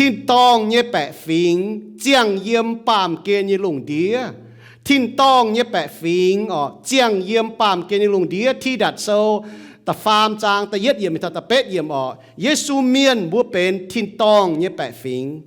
Tin-dorngh nyei baeqc fingx ziangh yiem baamh gen nyei lungh ndiev. Tin-dorngh nyei baeqc fingx oc, ziangh yiem baamh gen nyei lungh ndiev. Tidatc Sou da'faam zaang da'yietv yiemc mingh taux da'betv yiemc oc, Yesu mienh mbuo benx tin-dorngh nyei baeqc fingx.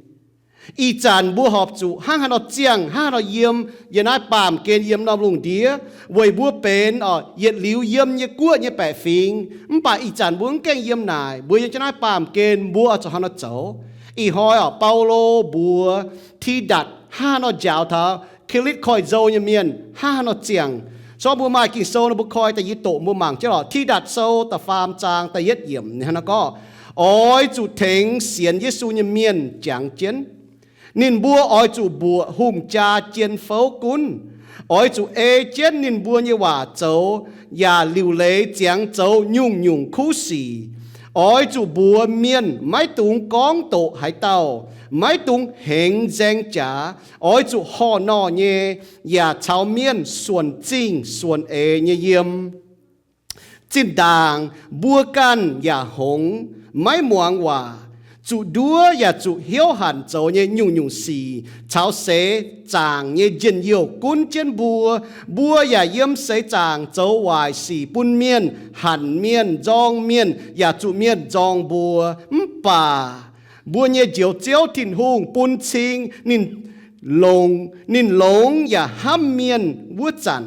Ih zanc mbuo horpc zuqc hnangv haaix nor ziangh, hnangv haaix nor yiem yiem naaiv baamh gen, yiem norm lungh ndiev, weic mbuo benx oc yietc liuz yiem nyei guoqv nyei baeqc fingx. Mv baac ih zanc mbuo mv gaengh yiem naaic, mbuo yiem jienv naaiv baamh gen, mbuo oix zuqc hnangv haaix nor zoux? Ih hnoi oc, Baulo mbuox Tidatc hnangv haaix nor njaaux taux Kiritv Koiv-Nzou nyei mienh hnangv haaix nor ziangh. Zorqv mbuo maaih Ging-Sou nor, mbuo koi da'yietv doqc mbuo mangc jienv lorqc. Tidatc Sou da'faam zaang da'yietv yiemc ninh hnangv haaix nor gorngv, Oix zuqc tengx sienx Yesu nyei mienh jangx jienv. Ninh mbuo oix zuqc mbuoqc hungh jaa jien fouv gunv. Oix zuqc ei jienv ninh mbuo nyei waac zoux, yaac liuc leiz ziangx zoux nyungc-nyungc kuv sic. Oix zuqc mbuox mienh maiv dungx gorngv doqc haaix dauh, maiv dungx hengx nzaeng jaax. Oix zuqc horh norh nyei, yaac caux mienh suonc zingh suonc eix nyei yiem. Zinh ndaangc mbuo ganh yaac hngongx, maiv muangx waac, zuqc nduov yaac zuqc hnyouv hanc zoux nyei nyungc-nyungc sic caux seix zaangc nyei njien-youh gunv jienv mbuo. Mbuo yaac yiem seix zaangc zoux waaic sic bun mienh, hanc mienh, nzorng mienh, yaac zuqc mienh nzorng mbuo. Mv baac mbuo nyei Njoux Ziouv Tin-Hungh bun cing ninh longx, ninh longx yaac hnamv mienh wuov zanc,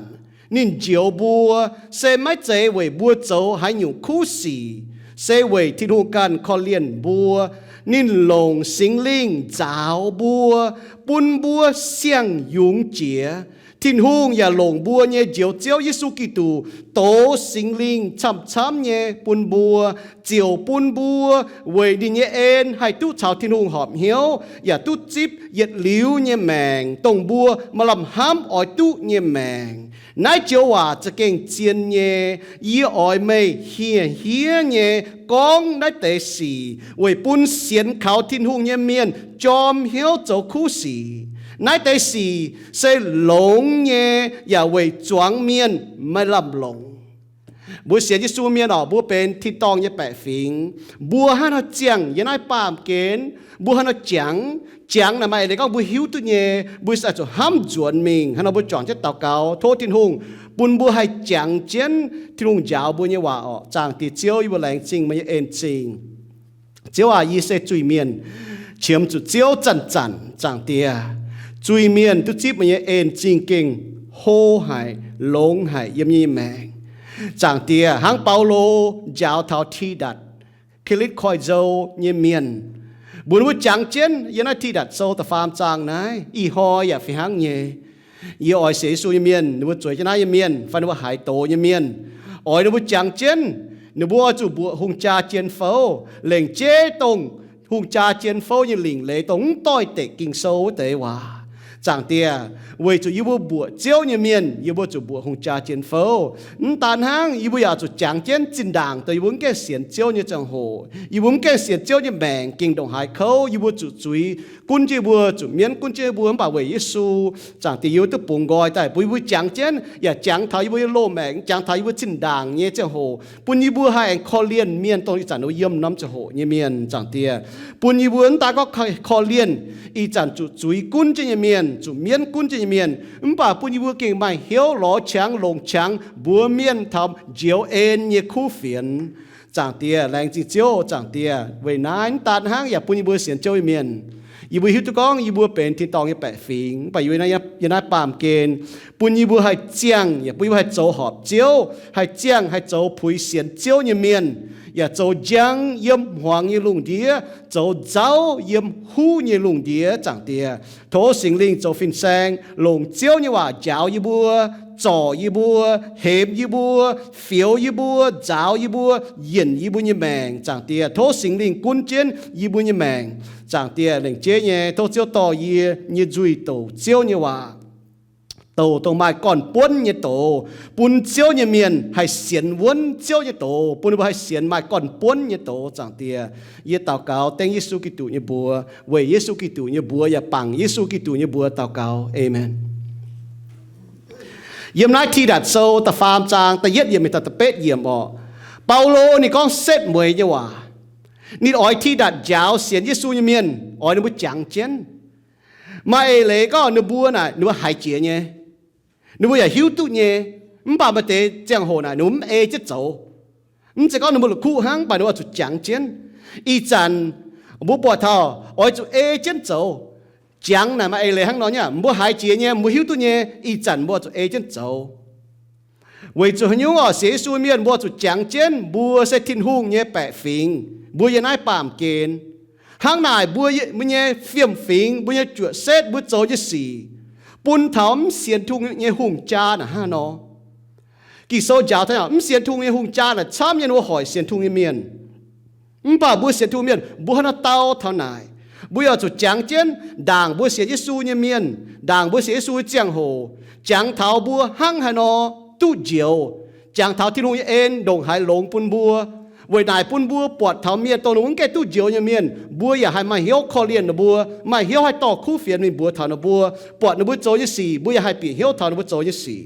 ninh njoux mbuo, se maiv zeiz weic mbuo zoux haaix nyungc kuv sic, se weic Tin-Hungh ganh korv-lienh mbuo. Ninh longc Singx Lingh nzaaux mbuo, bun mbuo siang-yungz jiex. Tin-Hungh yaac longc mbuo nyei Njoux Ziouv Yesu Giduc dox Singx Lingh camv-camv nyei bun mbuo, ziouc bun mbuo weic ninh nyei en haih duqv caux Tin-Hungh horpc hnyouv, yaac duqv zipv yietc liuz nyei maengc, dongh mbuo maaih lamh hnamv oix duqv nyei maengc. Naaiv joux waac za'gengh zien nyei. Yie oix meih hieh hiev nyei gorngv naaiv deix sic weic bun sienx kaux Tin-Hungh nyei mienh jorm hnyouv zoux kuv sic. Naaiv deix sic se longx nyei yaac weic zuangx mienh maaih lamh longc. Mbuo sienx Yesu mienh oc, mbuo benx tin-dorngh nyei baeqc fingx. Mbuo hnangv haaix nor ziangh yiem naaiv baamh gen, mbuo hnangv haaix nor jangx. Jangx naaic maaih eix leiz gorngv mbuo hiuv duqv nyei, mbuo oix zuqc hnamv nzuonx mingh. Hnangv nor mbuo juangc jienv daux gaux, tov Tin-Hungh bun mbuo haih jangx jienv Tin-Hungh njaaux mbuo nyei waac oc. Zaangc Diex Ziouv, yie mbuo laengz zingh meih nyei en zingh. Ziouv aac, yie se zuiz-mienh, qiemx zuqc Ziouv zanc-zanc. Zaangc Diex, zuiz-mienh duqv zipv meih nyei en zingh gengh hlo haic, longx haic yiem nyei maengc. Zaangc Diex, hnangv Baulo njaaux taux Tidatc, Kiritv Koiv-Nzou nyei mienh, mbuox ninh mbuo jangx jienv yiem naaiv Tidatc Sou da'faam zaang naaiv. Ih hnoi yaac fih hnangv nyei, yie oix sienx Yesu nyei mienh, ninh mbuo zueiz jienv naaiv nyei mienh fai ninh mbuo haaix doz nyei mienh, oix ninh mbuo jangx jienv. Ninh mbuo oix zuqc mbuoqc hungh jaa jien fouv, lengc jeiv dongh hungh jaa jien fouv nyei lingc leiz dongh mv doix-dekc Ging-Sou wuov deix waac. Zaangc Diex, weic zuqc yie mbuo mbuoqc Ziouv nyei mienh, yie mbuo zuqc mbuoqc hungh jaa jien fouv. Mv daan hnangv, yie mbuo yaac zuqc jangx jienv zinh ndaangc dongh yie mbuo mv gaengh sienx Ziouv nyei ziangh hoc, yie mbuo mv gaengh sienx Ziouv nyei maengc gengh ndongc haaix kouv, yie mbuo zuqc zuiz gunv jienv yie mbuo, zuqc mienv gunv jienv yie mbuo. Mv baac weic Yesu, Zaangc Diex, yie mbuo duqv bungx nqoi daaih bun yie mbuo jangx jienv, yaac jangx taux yie mbuo nyei loz-maengc, jangx taux yie mbuo zinh ndaangc nyei ziangh hoc, bun yie mbuo haih aengx korv-lienh mienh dongh ih zanc yiem norm ziangh hoc nyei mienh. Zaangc Diex, bun yie mbuo mv daan gorngv korv-lienh ih zanc zuqc zuiz gunv jienv nyei mienh, zuqc mienv gunv jienv nyei mienh, mv baac bun yie mbuo gengh maaih hnyouv lorz qangx longc qangx mbuox mienh taux njoux en nyei kuv fienx. Zaangc Diex, laengz zingh Ziouv. Zaangc Diex, weic naaiv mv daan hnangv, yaac bun yie mbuo sienx Ziouv nyei mienh, yie mbuo hiuv duqv gorngv yie mbuo benx tin-dorngh nyei baeqc fingx, mv baac yie mbuo yiem naaiv baamh gen, bun yie mbuo haih ziangh, yaac bun yie mbuo haih zoux horpc Ziouv, haih ziangh haih zoux puix sienx Ziouv nyei mienh, yaac zoux njang yiem hmuangx nyei lungh ndiev, zoux nzauv yiem huv nyei lungh ndiev. Zaangc Diex, tov Singx Lingh zoux fin-saeng longc Ziouv nyei waac njaaux yie mbuo, zorc yie mbuo, hemx yie mbuo, fioux yie mbuo, nzaaux yie mbuo, yienc yie mbuo nyei maengc. Zaangc Diex, tov Singx Lingh gunv jienv yie mbuo nyei maengc. Zaangc Diex, lengc jeiv nyei, tov Ziouv dorh yie nyei nzuih douc Ziouv nyei waac, douc dongh maaih gorn-buonv nyei doz, bun Ziouv nyei mienh haih sienx wuonv Ziouv nyei doz, bun ninh mbuo haih sienx maaih gorn-buonv nyei doz. Zaangc Diex, yie daux gaux dengv Yesu Giduc nyei mbuox, weic Yesu Giduc nyei mbuox yaac bangc Yesu Giduc nyei mbuox daux gaux. Aamen. Yiem naaiv Tidatc Sou da'faam zaang da'yietv yiemc mingh taux da'betv yiemc orqc, Baulo ninh gorngv setv mueiz nyei waac. Ninh oix Tidatc njaaux sienx Yesu nyei mienh, oix ninh mbuo jangx jienv. Maaih eix leiz gorngv ninh mbuo naaic ninh mbuo haiz jiex nyei, ninh mbuo yaac hiuv duqv nyei. Mv baac maaih deix ziangh hoc naaic ninh mbuo mv ei jienv zoux. Mv zeiz gorngv ninh mbuo la'kuqv hnangv, mv baac ninh mbuo oix zuqc jangx jienv. Ih zanc mbuo buatc taux oix zuqc ei jienv zoux. Jangx naaic maaih eix leiz hnangv nor nyei, mbuo haiz jiex nyei, mbuo hiuv duqv nyei, ih zanc mbuo oix zuqc ei jienv zoux. Weic zuqc haaix nyungc orqc? Sienx Yesu mienh mbuo zuqc jangx jienv mbuo se Tin-Hungh nyei baeqc fingx, mbuo yiem naaiv baamh gen. Hnangv naaic mbuo, mbuo nyei fiem-fingx, mbuo nyei juoqc setv, mbuo zoux nyei sic, bun taux mv sienx Tin-Hungh nyei hungh jaa naaic hnangv nor. Ging-Sou njaaux taux mv sienx Tin-Hungh nyei hungh jaa naaic camv nyei, ninh mbuo hoic sienx Tin-Hungh nyei mienh. Mv baac mbuo sienx Tin-Hungh mienh mbuo haaix nor dau taux naaic? Mbuo yaac zuqc jangx jienv ndaangc mbuo sienx Yesu nyei mienh, ndaangc mbuo sienx Yesu nyei ziangh hoc, jangx taux mbuo hnangv haaix nor duqv njoux, jangx taux Tin-Hungh nyei en ndongc haaix longx bun mbuo. Weic naaic bun mbuo buatc taux mienh dongh ninh mbuo mv gaengh duqv njoux nyei mienh, mbuo yaac haih maaih hnyouv korv-lienh ninh mbuo, maaih hnyouv haih dorh kuv fienx mingh mbuox taux ninh mbuo, buatc ninh mbuo zoux nyei sic, mbuo yaac haih bieqc hnyouv taux ninh mbuo zoux nyei sic.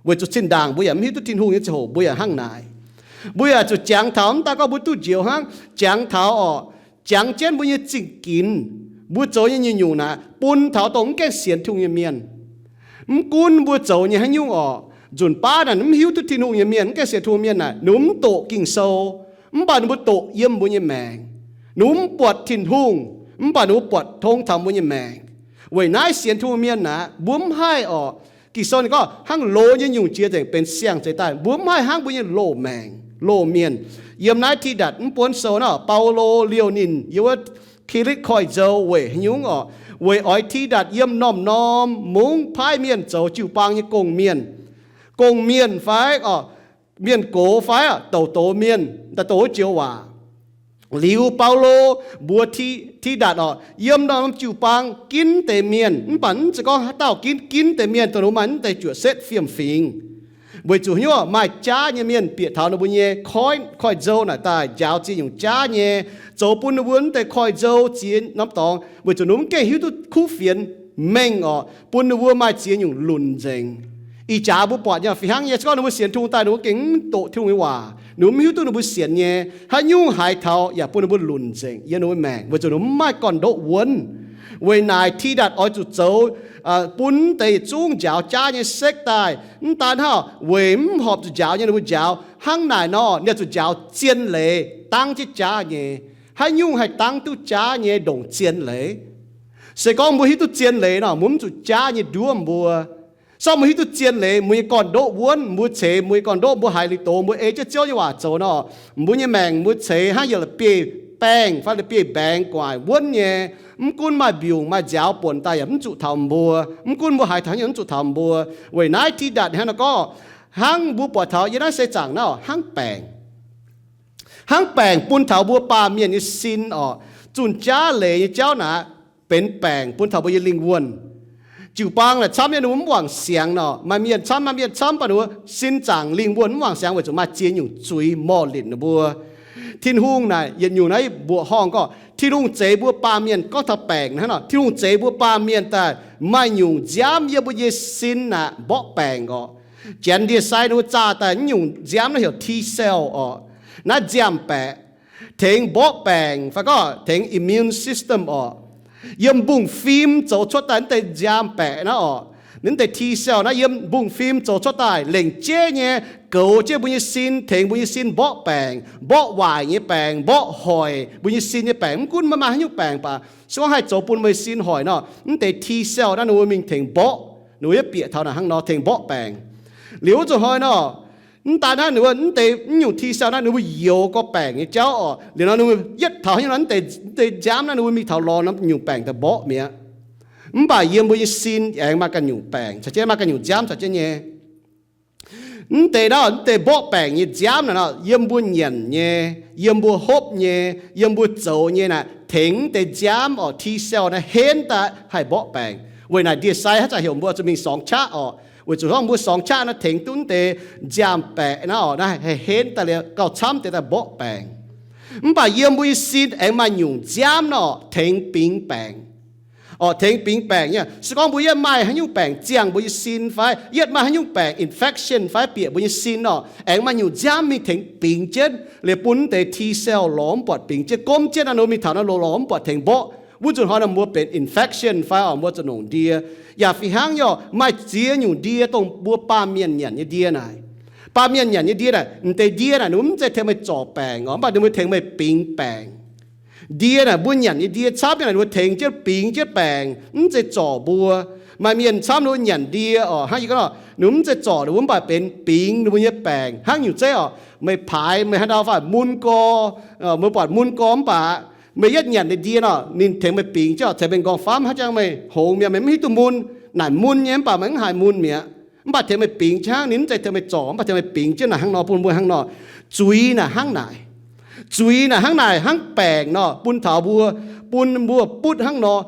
Weic zuqc zinh ndaangc mbuo yaac mv hiuv duqv Tin-Hungh nyei ziangh hoc mbuo yaac hnangv naaic. Mbuo yaac zuqc jangx taux, mv daaih gorngv mbuo duqv njoux hnangv, jangx taux orqc, jangx jienv mbuo nyei zingh ginx, mbuo zoux nyei nyungc-nyungc naaic bun taux dongh mv gaengh sienx Tin-Hungh nyei mienh. Mv gunv mbuo zoux nyei haaix nyungc orqc, nzunc baav naaic mv hiuv duqv Tin-Hungh nyei mienh, mv gaengh sienx Tin-Hungh mienh naaic, ninh mbuo mv doqc Ging-Sou, mv baac ninh mbuo doqc yiem mbuo nyei maengc. Ninh mbuo mv buatc Tin-Hungh, mv baac ninh mbuo buatc tong taux mbuo nyei maengc. Weic naaiv sienx Tin-Hungh mienh naaic mbuo mv haih orqc, Ging-Sou ninh gorngv hnangv loz nyei nyungc jiex nzengc benx siang-zeix daaih, mbuo mv haih hnangv mbuo nyei loz-maengc loz-mienh. Yiem naaiv Tidatc mv buonv sou naaic, Baulo liouh ninh yiem wuov Kilitv Koiv-Nzou weic haaix nyungc orqc? Weic oix Tidatc yiem norm-norm mungv paaiv mienh zoux jiu-baang nyei gong-mienh, gong-mienh fai orqc, mienh gox fai orqc, douc doz mienh daaih douc wuov joux waac. Liuz Baulo mbuox Ti, Tidatc orqc, yiem norm jiu-baang ginv deix mienh, mv baac mv zeiz gorngv haaix dauh ginv, ginv deix mienh dongh ninh maaih mv deix juoqc setv fiem-fingx. Weic zuqc hnyouv maaih jaav nyei mienh bieqc taux ninh mbuo nyei koiv, koiv-nzou naaic daaih njaaux ziex nyungc jaav nyei, zoux bun ninh mbuo mv deix koiv-nzou ziex norm dorngx, weic zuqc ninh mbuo mv gaengh hiuv duqv kuv fienx mengh orqc, bun ninh mbuo maaih ziex nyungc lunc nzengc. Ih jaax mbuo buatc nyei fih hnangv nyei, se gorngv ninh mbuo sienx Tin-Hungh daaih ninh mbuo gengh mv doqc Tin-Hungh nyei waac, ninh mbuo mv hiuv duqv ninh mbuo sienx nyei, haaix nyungc haiz taux yaac bun ninh mbuo lunc nzengc yiem ninh mbuo maengc, weic zuqc ninh mbuo mv maaih gorn-ndoqv wuonv. Weic naaic Tidatc oix zuqc zoux bun deix yietc zungv njaaux jaav nyei sekv daaih, mv daan hnangv weic mv horpc zuqc njaaux nyei ninh mbuo njaaux. Hnangv naaic nor ninh zuqc njaaux zien leiz dangv jienv jaav nyei. Haaix nyungc haih dangv duqv jaav nyei ndongc zien leiz? Se gorngv mbuo hiuv duqv zien leiz nor, mbuo mv zuqc jaav nyei nduov mbuo. Sorng mbuo hiuv duqv zien leiz, mbuo nyei gorn-ndoqv wuonv, mbuo ceix mbuo nyei gorn-ndoqv, mbuo haiz liuz doz, mbuo ei jienv Ziouv nyei waac zoux nor, mbuo nyei maengc mbuo ceix hnangv yietc la'bieiv-baengh fai la'bieiv-mbaengx gu'nguaaic wuonv nyei. Mv gunv maaih mbiungc maaih nziaaux buonc daaih yaac mv zuqc taux mbuo. Mv gunv mbuo haiz taux haaix nyungc mv zuqc taux mbuo. Weic naaiv Tidatc hnangv nor gorngv, hnangv mbuo buatc taux yiem naaiv seix zaangc naaiv hnangv baengc. Hnangv baengc bun taux mbuo baamh mienh nyei sin orqc. Zunh jaav leiz nyei jauv naaic benx baengc bun taux mbuo nyei lingh wuonh. Jiu-baang naaic camv nyei ninh mbuo mv wangc siangx nor, maaih mienh camv, maaih mienh camv, baac ninh mbuo sin zaangc lingh wuonh mv wangc siangx weic zuqc maaih ziex nyungc zuiz morh linc ninh mbuo. Tin-Hungh naaic yietc nyungc naaiv mbuoqc horngh gorngv Tin-Hungh zeix mbuo baamh mienh, gorngv taux baengc hnangv nor, Tin-Hungh zeix mbuo baamh mienh daaih maaih nyungc nziaamv yiem mbuo nyei sin naaic mborqv baengc orqc. Janx ndie-sai ninh mbuo zaah daaih nyungc nziaamv naaiv heuc T-cell orqc. Naaiv nziaamv-baeqc tengx mborqv baengc fai gorngv tengx immune system orqc. Yiem mbungv fim zoux cuotv daaih naaiv deix nziaamv-baeqc naaiv orqc, naaiv deix T-cell naaiv yiem mbungv fim zoux cuotv daaih lengc jeiv nyei goux jienv mbuo nyei sin, tengx mbuo nyei sin mborqv baengc, mborqv waaic nyei baengc, mborqv hoic mbuo nyei sin nyei baengc. Mv gunv maaih haaix nyungc baengc baac, se gorngv haih zoux bun mbuo nyei sin hoic nor, naaiv deix T-cell naaiv ninh mbuo mingh tengx mborqv. Ninh mbuo yietv bieqc taux naaic hnangv nor tengx mborqv baengc. Liuz zuqc hnoi nor, mv daan naaiv ninh mbuo naaiv deix naaiv nyungc T-cell naaiv ninh mbuo youx gorx baengc nyei jauv orqc. Liuz nor ninh mbuo yietv taux haaix nyungc nor, naaiv deix nziaamv naaiv ninh mbuo mingh taux lorz norm nyungc baengc daaih mborqv mi'aqv. Mv baac yiem mbuo nyei sin aengx maaih ganh nyungc baengc caux jienv, maaih ganh nyungc nziaamv caux jienv nyei. Mv deix naaiv, mv deix mborqv baengc nyei nziaamv naaic nor, yiem mbuo nyanc nyei, yiem mbuo hopv nyei, yiem mbuo zoux nyei naaic, tengx mv deix nziaamv orqc, T-cell naaiv henv daaih haih mborqv baengc. Weic naaic ndie-sai haaix zanc heuc mbuo zuqc mingh sorngx qaqv orqc, weic zuqc hnangv mbuo sorngx qaqv naaiv tengx duqv mv deix nziaamv-baeqc naaiv orqc, naaiv haih henv daaih liuz gauh camv deix daaih mborqv baengc. Mv baac yiem mbuo nyei sin aengx maaih nyungc nziaamv naaiv orqc tengx bingx baengc. Orqc, tengx bingx baengc nyei. Se gorngv mbuo yietv maaih haaix nyungc baengc ziangh mbuo nyei sin fai yietv maaih haaix nyungc baengc infection fai bieqc mbuo nyei sin orqc, aengx maaih nyungc nziaamv mingh tengx bingx jienv liuz bun mv deix T-cell lorz mv buatc bingx jienv, gomv jienv naaiv nor mingh taux naaiv loz lorz mv buatc tengx mborqv. Wuov nzunc hnoi nor mbuo benx infection fai orqc, mbuo zuqc longc ndie. Yaac fih hnangv nyei orqc, maaih ziex nyungc ndie dongh mbuo baamh mienh nyanc nyei ndie naaic. Baamh mienh nyanc nyei ndie naaic, m'deix ndie naaic ninh mbuo mv zeiz tengx meih zorc baengc orqc, mv baac ninh mbuo tengx meih bingx baengc. Ndie naaic mbuo nyanc nyei ndie camv nyei naaic ninh mbuo tengx jienv bingx jienv baengc, mv zeiz zorc mbuo. Maaih mienh camv ninh mbuo nyanc ndie orqc, hnangv yie gorngv nor, ninh mbuo mv zeiz zorc ninh mbuo mv baac benx bingx ninh mbuo nyei baengc. Hnangv nyungc zeiv orqc, meih paaix meih haaix ndau fai mun gorx, meih buatc mun gorx mv baac meih yietv nyanc ninh ndie nor, ninh tengx meih bingx jienv orqc, tengx meih nqorngv-famv hnangv jangv meih hngongx mi'aqv, meih mv hiuv duqv mun. Naaic mun nyei mv baac meih mv haiz mun mi'aqv. Mv baac tengx meih bingx jienv hnangv, ninh mv zeiz tengx meih zorc, mv baac tengx meih bingx jienv naaic hnangv nor bun mbuo hnangv nor. Zuiz naaic hnangv naaic. Zuiz naaic hnangv naaic, hnangv baengc nor, bun taux mbuo, bun mbuo butv hnangv nor.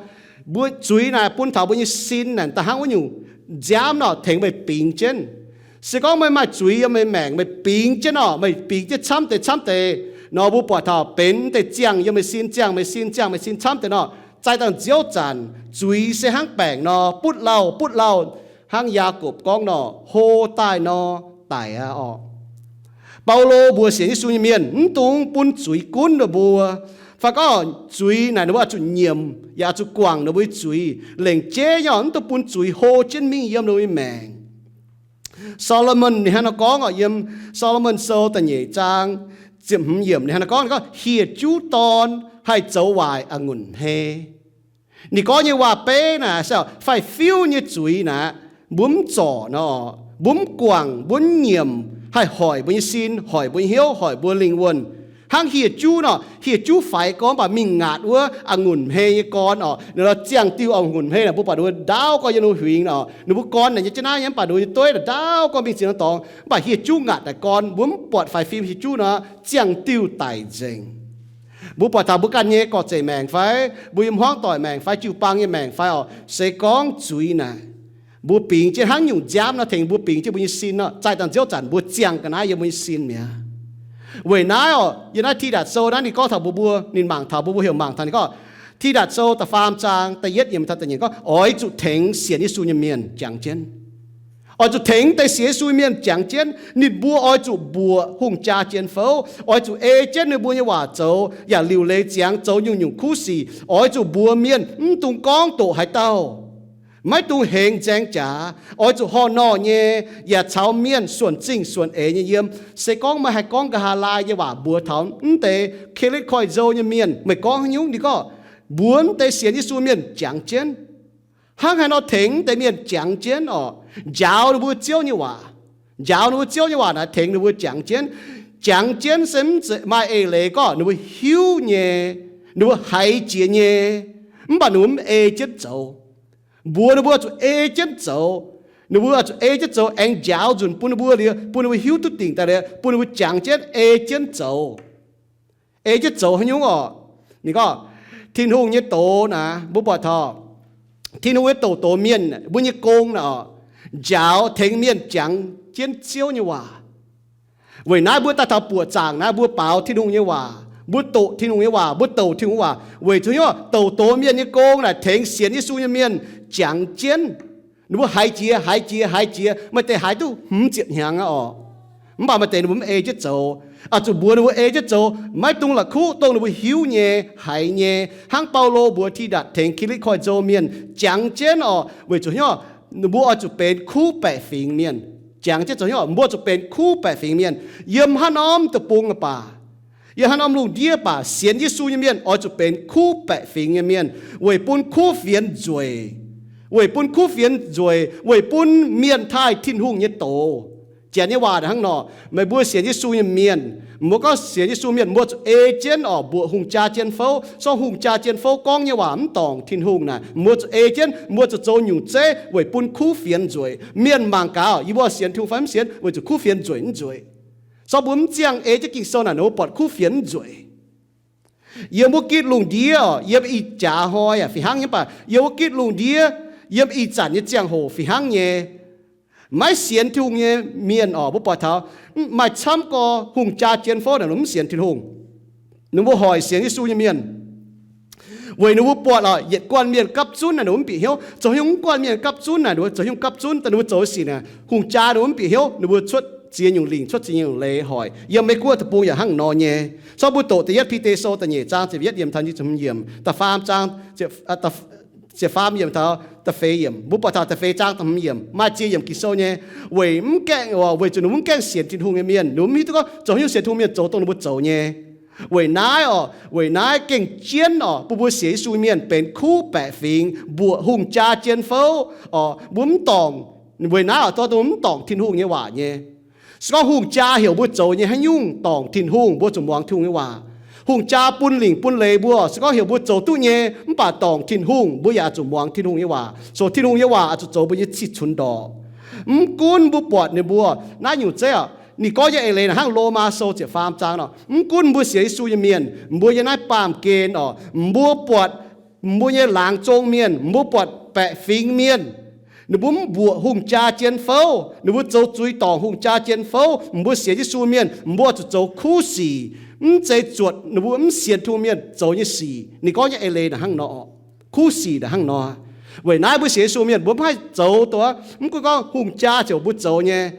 Mbuo zuiz naaic bun taux mbuo nyei sin naaic da'hnangv wuov nyungc nziaamv nor tengx meih bingx jienv. Se gorngv meih maaih zuiz yiem meih maengc, meih bingx jienv nor, meih bingx jienv camv deix camv deix nor, mbuo buatc taux benx deix ziangh yiem meih sin, ziangh meih sin, ziangh meih sin camv deix nor, zaih dangh nziouv zanc zuiz se hnangv baengc nor, butv lauh butv lauh, hnangv Yaagorpc gorngv nor, hlo daaih nor daic aqv orqc. Baulo mbuox sienx Yesu nyei mienh, mv dungx bun zuiz gunv ninh mbuo. Fai gorngv zuiz naaic ninh mbuo oix zuqc nyiemc yaac oix zuqc guangc ninh mbuo nyei zuiz, lengc jeiv nyei orqc, mv dungx bun zuiz hlo jienv mingh yiem ninh mbuo nyei maengc. Saa^lo^morn ninh hnangv nor gorngv orqc, yiem Saa^lo^morn Sou da'nyeic zaang ziepc hmz yiemc ninh hnangv nor gorngv, ninh gorngv, hieh juv dorn haih zoux waaic a'ngunc hmei. Ninh gorngv nyei waac-beiv naaic se faix-fiuv nyei zuiz naaic, mbuo mv zorc nor, mbuo mv guangc, mbuo mv nyiemc, haih hoic mbuo nyei sin, hoic mbuo nyei hnyouv, hoic mbuo lingh wuonh. Hnangv hieh juv nor, hieh juv faix gorn mv baac mingh ngaatc wuov a'ngunc hmei nyei gorn orqc, ninh lorz ziangh diuh a'ngunc hmei naaic, mbuo buatc ninh mbuo ndaauv gorn yiem ninh mbuo huingx orqc, ninh mbuo gorn naaic nyei jienv naaiv yiem, mv baac ninh mbuo nyei dueiv naaic ndaauv gorn mingh ziex norm dorngx, mv baac hieh juv ngaatc naaic gorn, mbuo mv buatc faix-fiuv hieh juv nor, ziangh diuh daic nzengc. Mbuo buatc taux mbuo ganh nyei gorx-zeic maengc fai mbuo yiem hmuangv doic maengc fai jiu-baang nyei maengc fai orqc, se gorngv zuiz naaic, mbuo bingx jienv hnangv nyungc nziaamv nor tengx mbuo bingx jienv mbuo nyei sin nor, zaih dangh nziouv zanc mbuo ziangh ga'naaiv yiem mbuo nyei sin mi'aqv. Weic naaiv orqc, yiem naaiv Tidatc Sou naaiv ninh gorngv taux mbuo, mbuo, ninh mangc taux mbuo, mbuo heuc mangc taux ninh gorngv, Tidatc Sou da'faam zaang da'yietv yiemc taux da'nyeic gorngv, oix zuqc tengx sienx Yesu nyei mienh jangx jienv. Oix zuqc tengx deix sienx Yesu nyei mienh jangx jienv. Ninh mbuo oix zuqc mbuoqc hungh jaa jien fouv, oix zuqc ei jienv ninh mbuo nyei waac zoux, yaac liuc leiz ziangx zoux nyungc-nyungc kuv sic. Oix zuqc mbuox mienh mv dungx gorngv doqc haaix dauh, maiv dungx hengx nzaeng jaax. Oix zuqc horh norh nyei, yaac caux mienh suonc zingh suonc eix nyei yiem. Se gorngv meih haih gorngv nqa'haav laai nyei waac mbuox taux mv deix Kitv-Litv Koiv-Nzou nyei mienh, meih gorngv haaix nyungc? Ninh gorngv, mbuox mv deix sienx Yesu mienh jangx jienv. Hnangv haaix nor tengx mv deix mienh jangx jienv orqc? Njaaux ninh mbuo Ziouv nyei waac. Njaaux ninh mbuo Ziouv nyei waac naaic tengx ninh mbuo jangx jienv. Jangx jienv se mv maaih eix leiz gorngv ninh mbuo hiuv nyei, ninh mbuo haiz jiex nyei, mv baac ninh mbuo mv ei jienv zoux. Mbuox ninh mbuo oix zuqc ei jienv zoux. Ninh mbuo oix zuqc ei jienv zoux aengx njaaux nzunc bun ninh mbuo liuz, bun ninh mbuo hiuv duqv dingc daaih liuz, bun ninh mbuo jangx jienv ei jienv zoux. Ei jienv zoux haaix nyungc orqc? Ninh gorngv, Tin-Hungh nyei doz naaic, mbuo buatc taux Tin-Hungh nyei doz, doz mienh mbuo nyei gong naaic orqc, njaaux tengx mienh jangx jienv Ziouv nyei waac. Weic naaiv mbuo daaih taux buoqc zaangc naaiv, mbuo baaux Tin-Hungh nyei waac, mbuo doqc Tin-Hungh nyei waac, mbuo douc Tin-Hungh waac, weic zuqc hnyouv douc doz mienh nyei gong naaic tengx sienx Yesu nyei mienh jangx jienv. Ninh mbuo haiz jiex, haiz jiex, haiz jiex, maaih deix haiz duqv hmz ziepc hnyangx aqv orqc. Mv baac maaih deix ninh mbuo mv ei jienv zoux. Oix zuqc mbuox ninh mbuo ei jienv zoux, maiv dungx la'kuqv dongh ninh mbuo hiuv nyei, haiz nyei. Hnangv Baulo mbuox Tidatc tengx Kitv-Litv Koiv-Nzou mienh jangx jienv orqc, weic zuqc hnyouv ninh mbuo oix zuqc benx kuv baeqc fingx mienh. Jangx jienv zoux hnyouv mbuo zuqc benx kuv baeqc fingx mienh. Yiem haaix norm deic-bung baac, yiem haaix norm lungh ndiev baac, sienx Yesu nyei mienh oix zuqc benx kuv baeqc fingx nyei mienh, weic bun kuv fienx nzueic, weic bun kuv fienx nzueic, weic bun mienh taaih Tin-Hungh nyei doz. Janx nyei waac hnangv nor, meih mbuo sienx Yesu nyei mienh, mbuo gorngv sienx Yesu mienh, mbuo zuqc ei jienv orqc mbuoqc hungh jaa jien fouv. Sorng hungh jaa jien fouv gorngv nyei waac mv dorngc Tin-Hungh naaic, mbuo zuqc ei jienv, mbuo zuqc zoux nyungc zeiv weic bun kuv fienx nzueic. Mienh mangc gaax, yie mbuo sienx Tin-Hungh fai mv sienx, weic zuqc kuv fienx nzueic mv nzueic. Sorng mbuo mv ziangh ei jienv Ging-Sou naaic, ninh mbuo buatc kuv fienx nzueic. Yiem wuov gitv lungh ndiev, yiem ih jaax hnoi aac fih hnangv nyei, mv baac yiem wuov gitv lungh ndiev, yiem ih zanc nyei ziangh hoc fih hnangv nyei. Maiv sienx Tin-Hungh nyei mienh orqc, mbuo buatc taux maaih camv gorx hungh jaa jien fouv naaic, ninh mv sienx Tin-Hungh. Ninh mbuo hoic sienx Yesu nyei mienh. Weic ninh mbuo buatc oc, yietc guanh mienh gapv zunv naaic ninh mbuo mv bieqc hnyouv. Zoux haaix nyungc mv guanh mienh gapv zunv naaic ninh mbuo zoux haaix nyungc gapv zunv, daaih ninh mbuo zoux sic naaic, hungh jaa ninh mbuo mv bieqc hnyouv, ninh mbuo cuotv ziex nyungc lingc, cuotv ziex nyungc leiz hoic. Yiem Meiv Guoqv deic-bung yaac hnangv nor nyei. Corc mbuo doqc da'yietv Bide Sou da'nyeic zaang ziepc yietv yiemc taux nyic ziepc hmz yiemc, da'faam zaang, da'faam yiemc taux da'feix yiemc. Mbuo buatc taux da'feix zaang da'hmz yiemc, maaih ziex yiemc Ging-Sou nyei. Weic mv gaengh, weic zuqc ninh mbuo mv gaengh sienx Tin-Hungh nyei mienh, ninh mbuo mv hiuv duqv gorngv zoux haaix nyungc sienx Tin-Hungh mienh zoux dongh ninh mbuo zoux nyei. Weic naaiv oc, weic naaiv gengh jienv oc, bun mbuo sienx Yesu mienh benx kuv baeqc fingx, mbuoqc hungh jaa jien fouv oc, mbuo mv dorngc. Weic naaiv oc, dorh dongh mv dorngc Tin-Hungh nyei waac nyei. Se gorngv hungh jaa heuc mbuo zoux nyei haaix nyungc dorngc Tin-Hungh, mbuo zuqc muangx Tin-Hungh nyei waac. Hungh jaa bun lingc bun leiz mbuo, se gorngv heuc mbuo zoux duqv nyei mv baac dorngc Tin-Hungh, mbuo yaac zuqc muangx Tin-Hungh nyei waac, zoux Tin-Hungh nyei waac oix zuqc zoux mbuo nyei cih cunx ndorqc. Mv gunv mbuo buatc ninh mbuo naaiv nyungc zeiv oc, ninh gorngv nyei eix leiz naaic hnangv Lomaa Sou ziepc faam zaang oc, mv gunv mbuo sienx Yesu nyei mienh, mbuo yiem naaiv baamh gen oc, mbuo buatc mbuo nyei laangz zong mienh, mbuo buatc baeqc fingx mienh, ninh mbuo mv mbuoqc hungh jaa jien fouv, ninh mbuo zoux zuiz dorngc hungh jaa jien fouv, mbuo sienx Yesu mienh, mbuo zuqc zoux kuv sic, mv zeiz zuotc ninh mbuo mv sienx Tin-Hungh mienh zoux nyei sic. Ninh gorngv nyei eix leiz naaic hnangv nor, kuv sic naaic hnangv nor. Weic naaiv mbuo sienx Yesu mienh mbuo mv haih zoux dongh, mv gunv gorngv hungh jaa ziouc mbuo zoux nyei,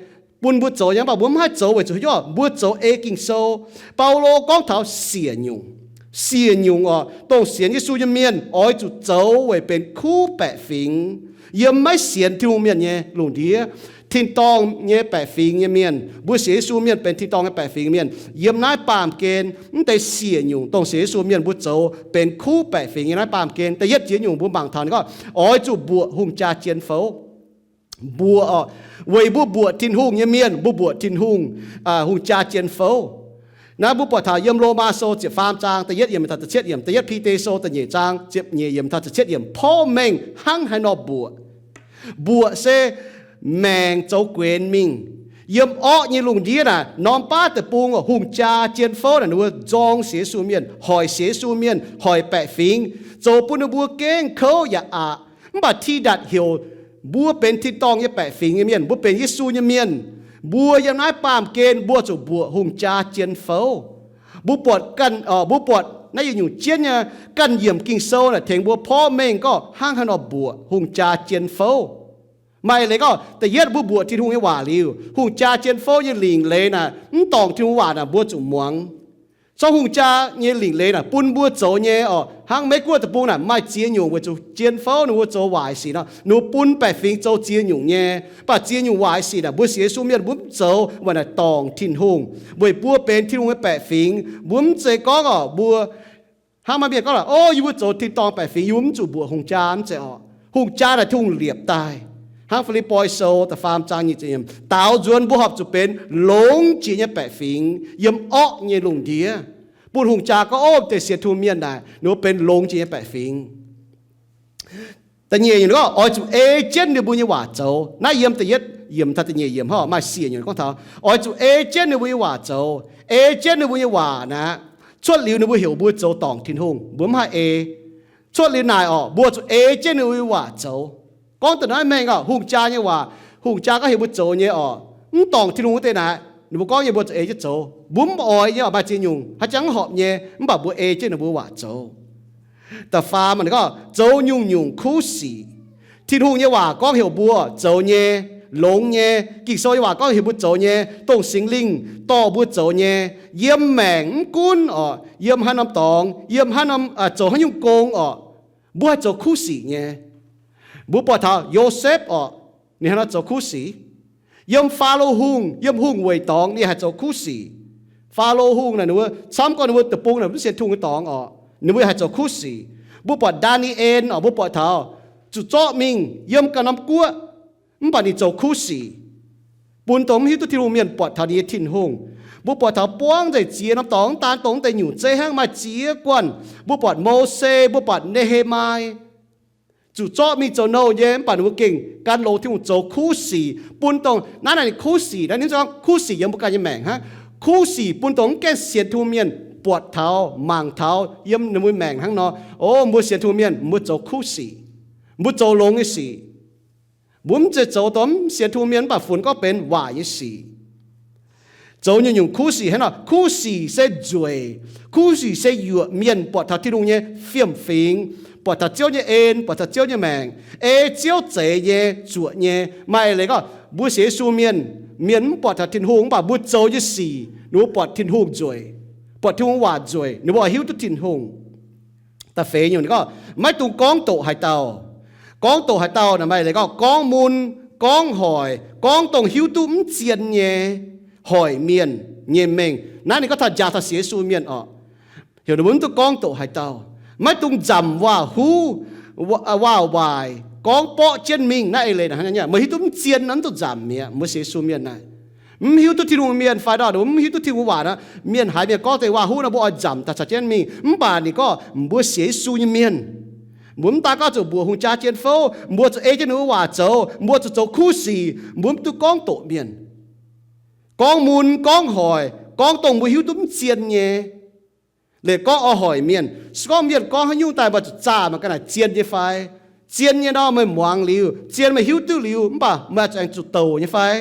bun mbuo zoux nyei, mv baac mbuo mv haih zoux weic zuqc haaix nyungc, mbuo zoux ei Ging-Sou. Baulo gorngv taux siec nyungc. Siec nyungc oc, dongh sienx Yesu nyei mienh oix zuqc zoux weic benx kuv baeqc fingx, yiem maiv sienx Tin-Hungh mienh nyei lungh ndiev. Tin-dorngh nyei baeqc fingx nyei mienh, mbuo sienx Yesu mienh benx tin-dorngh nyei baeqc fingx mienh, yiem naaiv baamh gen mv deix siec nyungc dongh sienx Yesu mienh mbuo zoux benx kuv baeqc fingx yiem naaiv baamh gen. Da'yietv jiex nyungc mbuo mangc taux ninh gorngv oix zuqc mbuoqc hungh jaa jien fouv. Mbuoqc oc, weic mbuo mbuoqc Tin-Hungh nyei mienh, mbuo mbuoqc Tin-Hungh hungh jaa jien fouv. Naaiv mbuo buatc taux yiem Lomaa Sou ziepc faam zaang da'yietv yiemc taux da'cietv yiemc, da'yietv Bide Sou da'nyeic zaang ziepc nyeic yiemc taux da'cietv yiemc, porv mengh hnangv haaix nor mbuoqc. Mbuoqc se maengc zoux guenx mingh. Yiem orqv nyei lungh ndiev naaic, norm baav deic-bung oc, hungh jaa jien fouv naaic ninh mbuo nzorng sienx Yesu mienh, hoic sienx Yesu mienh, hoic baeqc fingx, zoux bun ninh mbuo gengh kouv yaac aqc. Mv baac Tidatc heuc mbuo benx tin-dorngh nyei baeqc fingx nyei mienh, mbuo benx Yesu nyei mienh, mbuo yiem naaiv baamh gen mbuo zuqc mbuoqc hungh jaa jien fouv. Mbuo buatc ganh, mbuo buatc naaiv yietc nyungc jienv nyei ganh yiemc Ging-Sou naaic tengx mbuo porv mengh gorngv hnangv haaix nor mbuoqc hungh jaa jien fouv. Maaih leiz gorngv da'yietv mbuo mbuoqc Tin-Hungh nyei waac liuz, hungh jaa jien fouv nyei lingc leiz naaic mv dorngc Tin-Hungh waac naaic mbuo zuqc muangx. Zorqv hungh jaa nyei lingc leiz naaic bun mbuo zoux nyei oc, hnangv Meiv Guoqv deic-bung naaic maaih ziex nyungc weic zuqc jien fouv ninh mbuo zoux waaic sic nor, ninh mbuo bun baeqc fingx zoux ziex nyungc nyei. Mv baac ziex nyungc waaic sic naaic mbuo sienx Yesu mienh mbuo mv zoux weic naaic dorngc Tin-Hungh, weic mbuo benx Tin-Hungh nyei baeqc fingx. Mbuo mv zeiz gorngv oc, mbuo hnangv maaih mienh gorngv laaix, o, yie mbuo zoux tin-dorngh baeqc fingx, yie mbuo mv zuqc mbuoqc hungh jaa mv zeiz oc. Hungh jaa naaic Tin-Hungh liepc daaih. Hnangv Fi^lipv^poi Sou da'faam zaang nyic ziepc yiemc, daaux nzuonx mbuo horpc zuqc benx longx jiex nyei baeqc fingx yiem orqv nyei lungh ndiev, bun hungh jaa gorngv, o, deix sienx Tin-Hungh mienh naaic ninh mbuo benx longx jiex nyei baeqc fingx. Da'nyeic nyungc gorngv oix zuqc ei jienv ninh mbuo nyei waac zoux. Naaiv yiem da'yietv yiemc taux da'nyeic yiemc hnangv maaih siec nyungc gorngv taux oix zuqc ei jienv ninh mbuo nyei waac zoux. Ei jienv ninh mbuo nyei waac naaic, cuotv liuz ninh mbuo heuc mbuo zoux dorngc Tin-Hungh, mbuo mv haih ei. Cuotv liuz naaic oc, mbuo zuqc ei jienv ninh mbuo nyei waac zoux. Gorngv da'naaiv mengh oc, hungh jaa nyei waac, hungh jaa gorngv heuc mbuo zoux nyei oc, mv dorngc Tin-Hungh wuov deix naaic, ninh mbuo gorngv nyei mbuo zuqc ei jienv zoux. Mbuo mv oix nyei oc, maaih ziex nyungc haaix jangx mv horpc nyei, mv baac mbuo ei jienv ninh mbuo waac zoux. Da'faam, ninh gorngv zoux nyungc-nyungc kuv sic. Tin-Hungh nyei waac gorngv heuc mbuo zoux nyei, longx nyei. Ging-Sou nyei waac gorngv heuc mbuo zoux nyei, dongh Singx Lingh dorh mbuo zoux nyei. Yiem maengc mv gunv oc, yiem haaix norm dorngx, yiem haaix norm, zoux haaix nyungc gong oc, mbuo haih zoux kuv sic nyei. Mbuo buatc taux Yosepv oc, ninh hnangv naaiv zoux kuv sic. Yiem Faalo Hungh, yiem hungh weic dorngx ninh haih zoux kuv sic. Faalo Hungh naaic ninh mbuo camv gorngv ninh mbuo deic-bung naaic mv sienx Tin-Hungh nyei dorngx oc, ninh mbuo haih zoux kuv sic. Mbuo buatc Ndaa^ni^en oc, mbuo buatc taux zuqc zorqv mingh yiem ganh norm guoqv, mv baac ninh zoux kuv sic, bun dongh mv hiuv duqv Tin-Hungh mienh buatc taux ninh nyei Tin-Hungh. Mbuo buatc taux buangv nzengc ziex norm dorngx, mv daan dongh deix nyungc zeiv hnangv, maaih ziex guanh. Mbuo buatc Mose, mbuo buatc Ne^he^mai, zuqc zorqv mingh zoux nouh nyei, mv baac ninh mbuo gengh gan longx Tin-Hungh zoux kuv sic, bun dongh naaiv naaic ninh kuv sic naaiv, ninh gorngv kuv sic yiem mbuo ganh nyei maengc hnangv. Kuv sic bun dongh mv gaengh sienx Tin-Hungh mienh buatc taux, mangc taux yiem ninh mbuo maengc hnangv nor. O, mbuo sienx Tin-Hungh mienh mbuo zoux kuv sic, mbuo zoux longx nyei sic. Mbuo mv zeiz zoux dongh mv sienx Tin-Hungh mienh mv baac funx gorngv benx waaic nyei sic. Zoux nyungc-nyungc kuv sic hnangv nor. Kuv sic se nzueic. Kuv sic se yuoqc mienh buatc taux Tin-Hungh nyei fiem-fingx, buatc taux Ziouv nyei en, buatc taux Ziouv nyei maengc, ei Ziouv zeix nyei, zuoqc nyei. Maaih eix leiz gorngv mbuo sienx Yesu mienh, mienh mv buatc taux Tin-Hungh, mv baac mbuo zoux nyei sic ninh mbuo buatc Tin-Hungh nzueic, buatc Tin-Hungh waac nzueic, ninh mbuo oix hiuv duqv Tin-Hungh. Da'feix nyungc ninh gorngv, maiv dungx gorngv doqc haaix dauh. Gorngv doqc haaix dauh naaic maaih eix leiz gorngv gorngv mun, gorngv hoic, gorngv dongh hiuv duqv mv zien nyei, hoic mienh nyei mengh. Naaiv ninh gorngv taux njaaux taux sienx Yesu mienh oc, heuc ninh mbuo mv dungx gorngv doqc haaix dauh. Maiv dungx nzamc waac-huv, waac-waaic, gorngv borqv jienv mingh. Naaiv eix leiz hnangv naaiv, meih hiuv duqv mv zien nor, mv dungx nzamc mi'aqv. Mbuo sienx Yesu mienh naaic, mv hiuv duqv Tin-Hungh mienh fai nor, mv hiuv duqv Tin-Hungh waac nor, mienh haiz mienh gorngv deix waac-huv nor, mbuo oix nzamc daaih caux jienv mingh. Mv baac ninh gorngv mbuo sienx Yesu nyei mienh, mbuo mv daan gorngv zuqc mbuoqc hungh jaa jien fouv, mbuo zuqc ei jienv ninh mbuo waac zoux, mbuo zuqc zoux kuv sic, mbuo mv dungx gorngv doqc mienh. Gorngv mun, gorngv hoic, gorngv dongh mbuo hiuv duqv mv zien nyei, liemh gorngv oix hoic mienh. Se gorngv mienh gorngv haaix nyungc daaih, meih zuqc zaah mangc gaax naaic zien nyei fai. Zien nyei nor meih muangx liuz, zien meih hiuv duqv liuz, mv baac meih zuqc aengx zuqc douc nyei fai.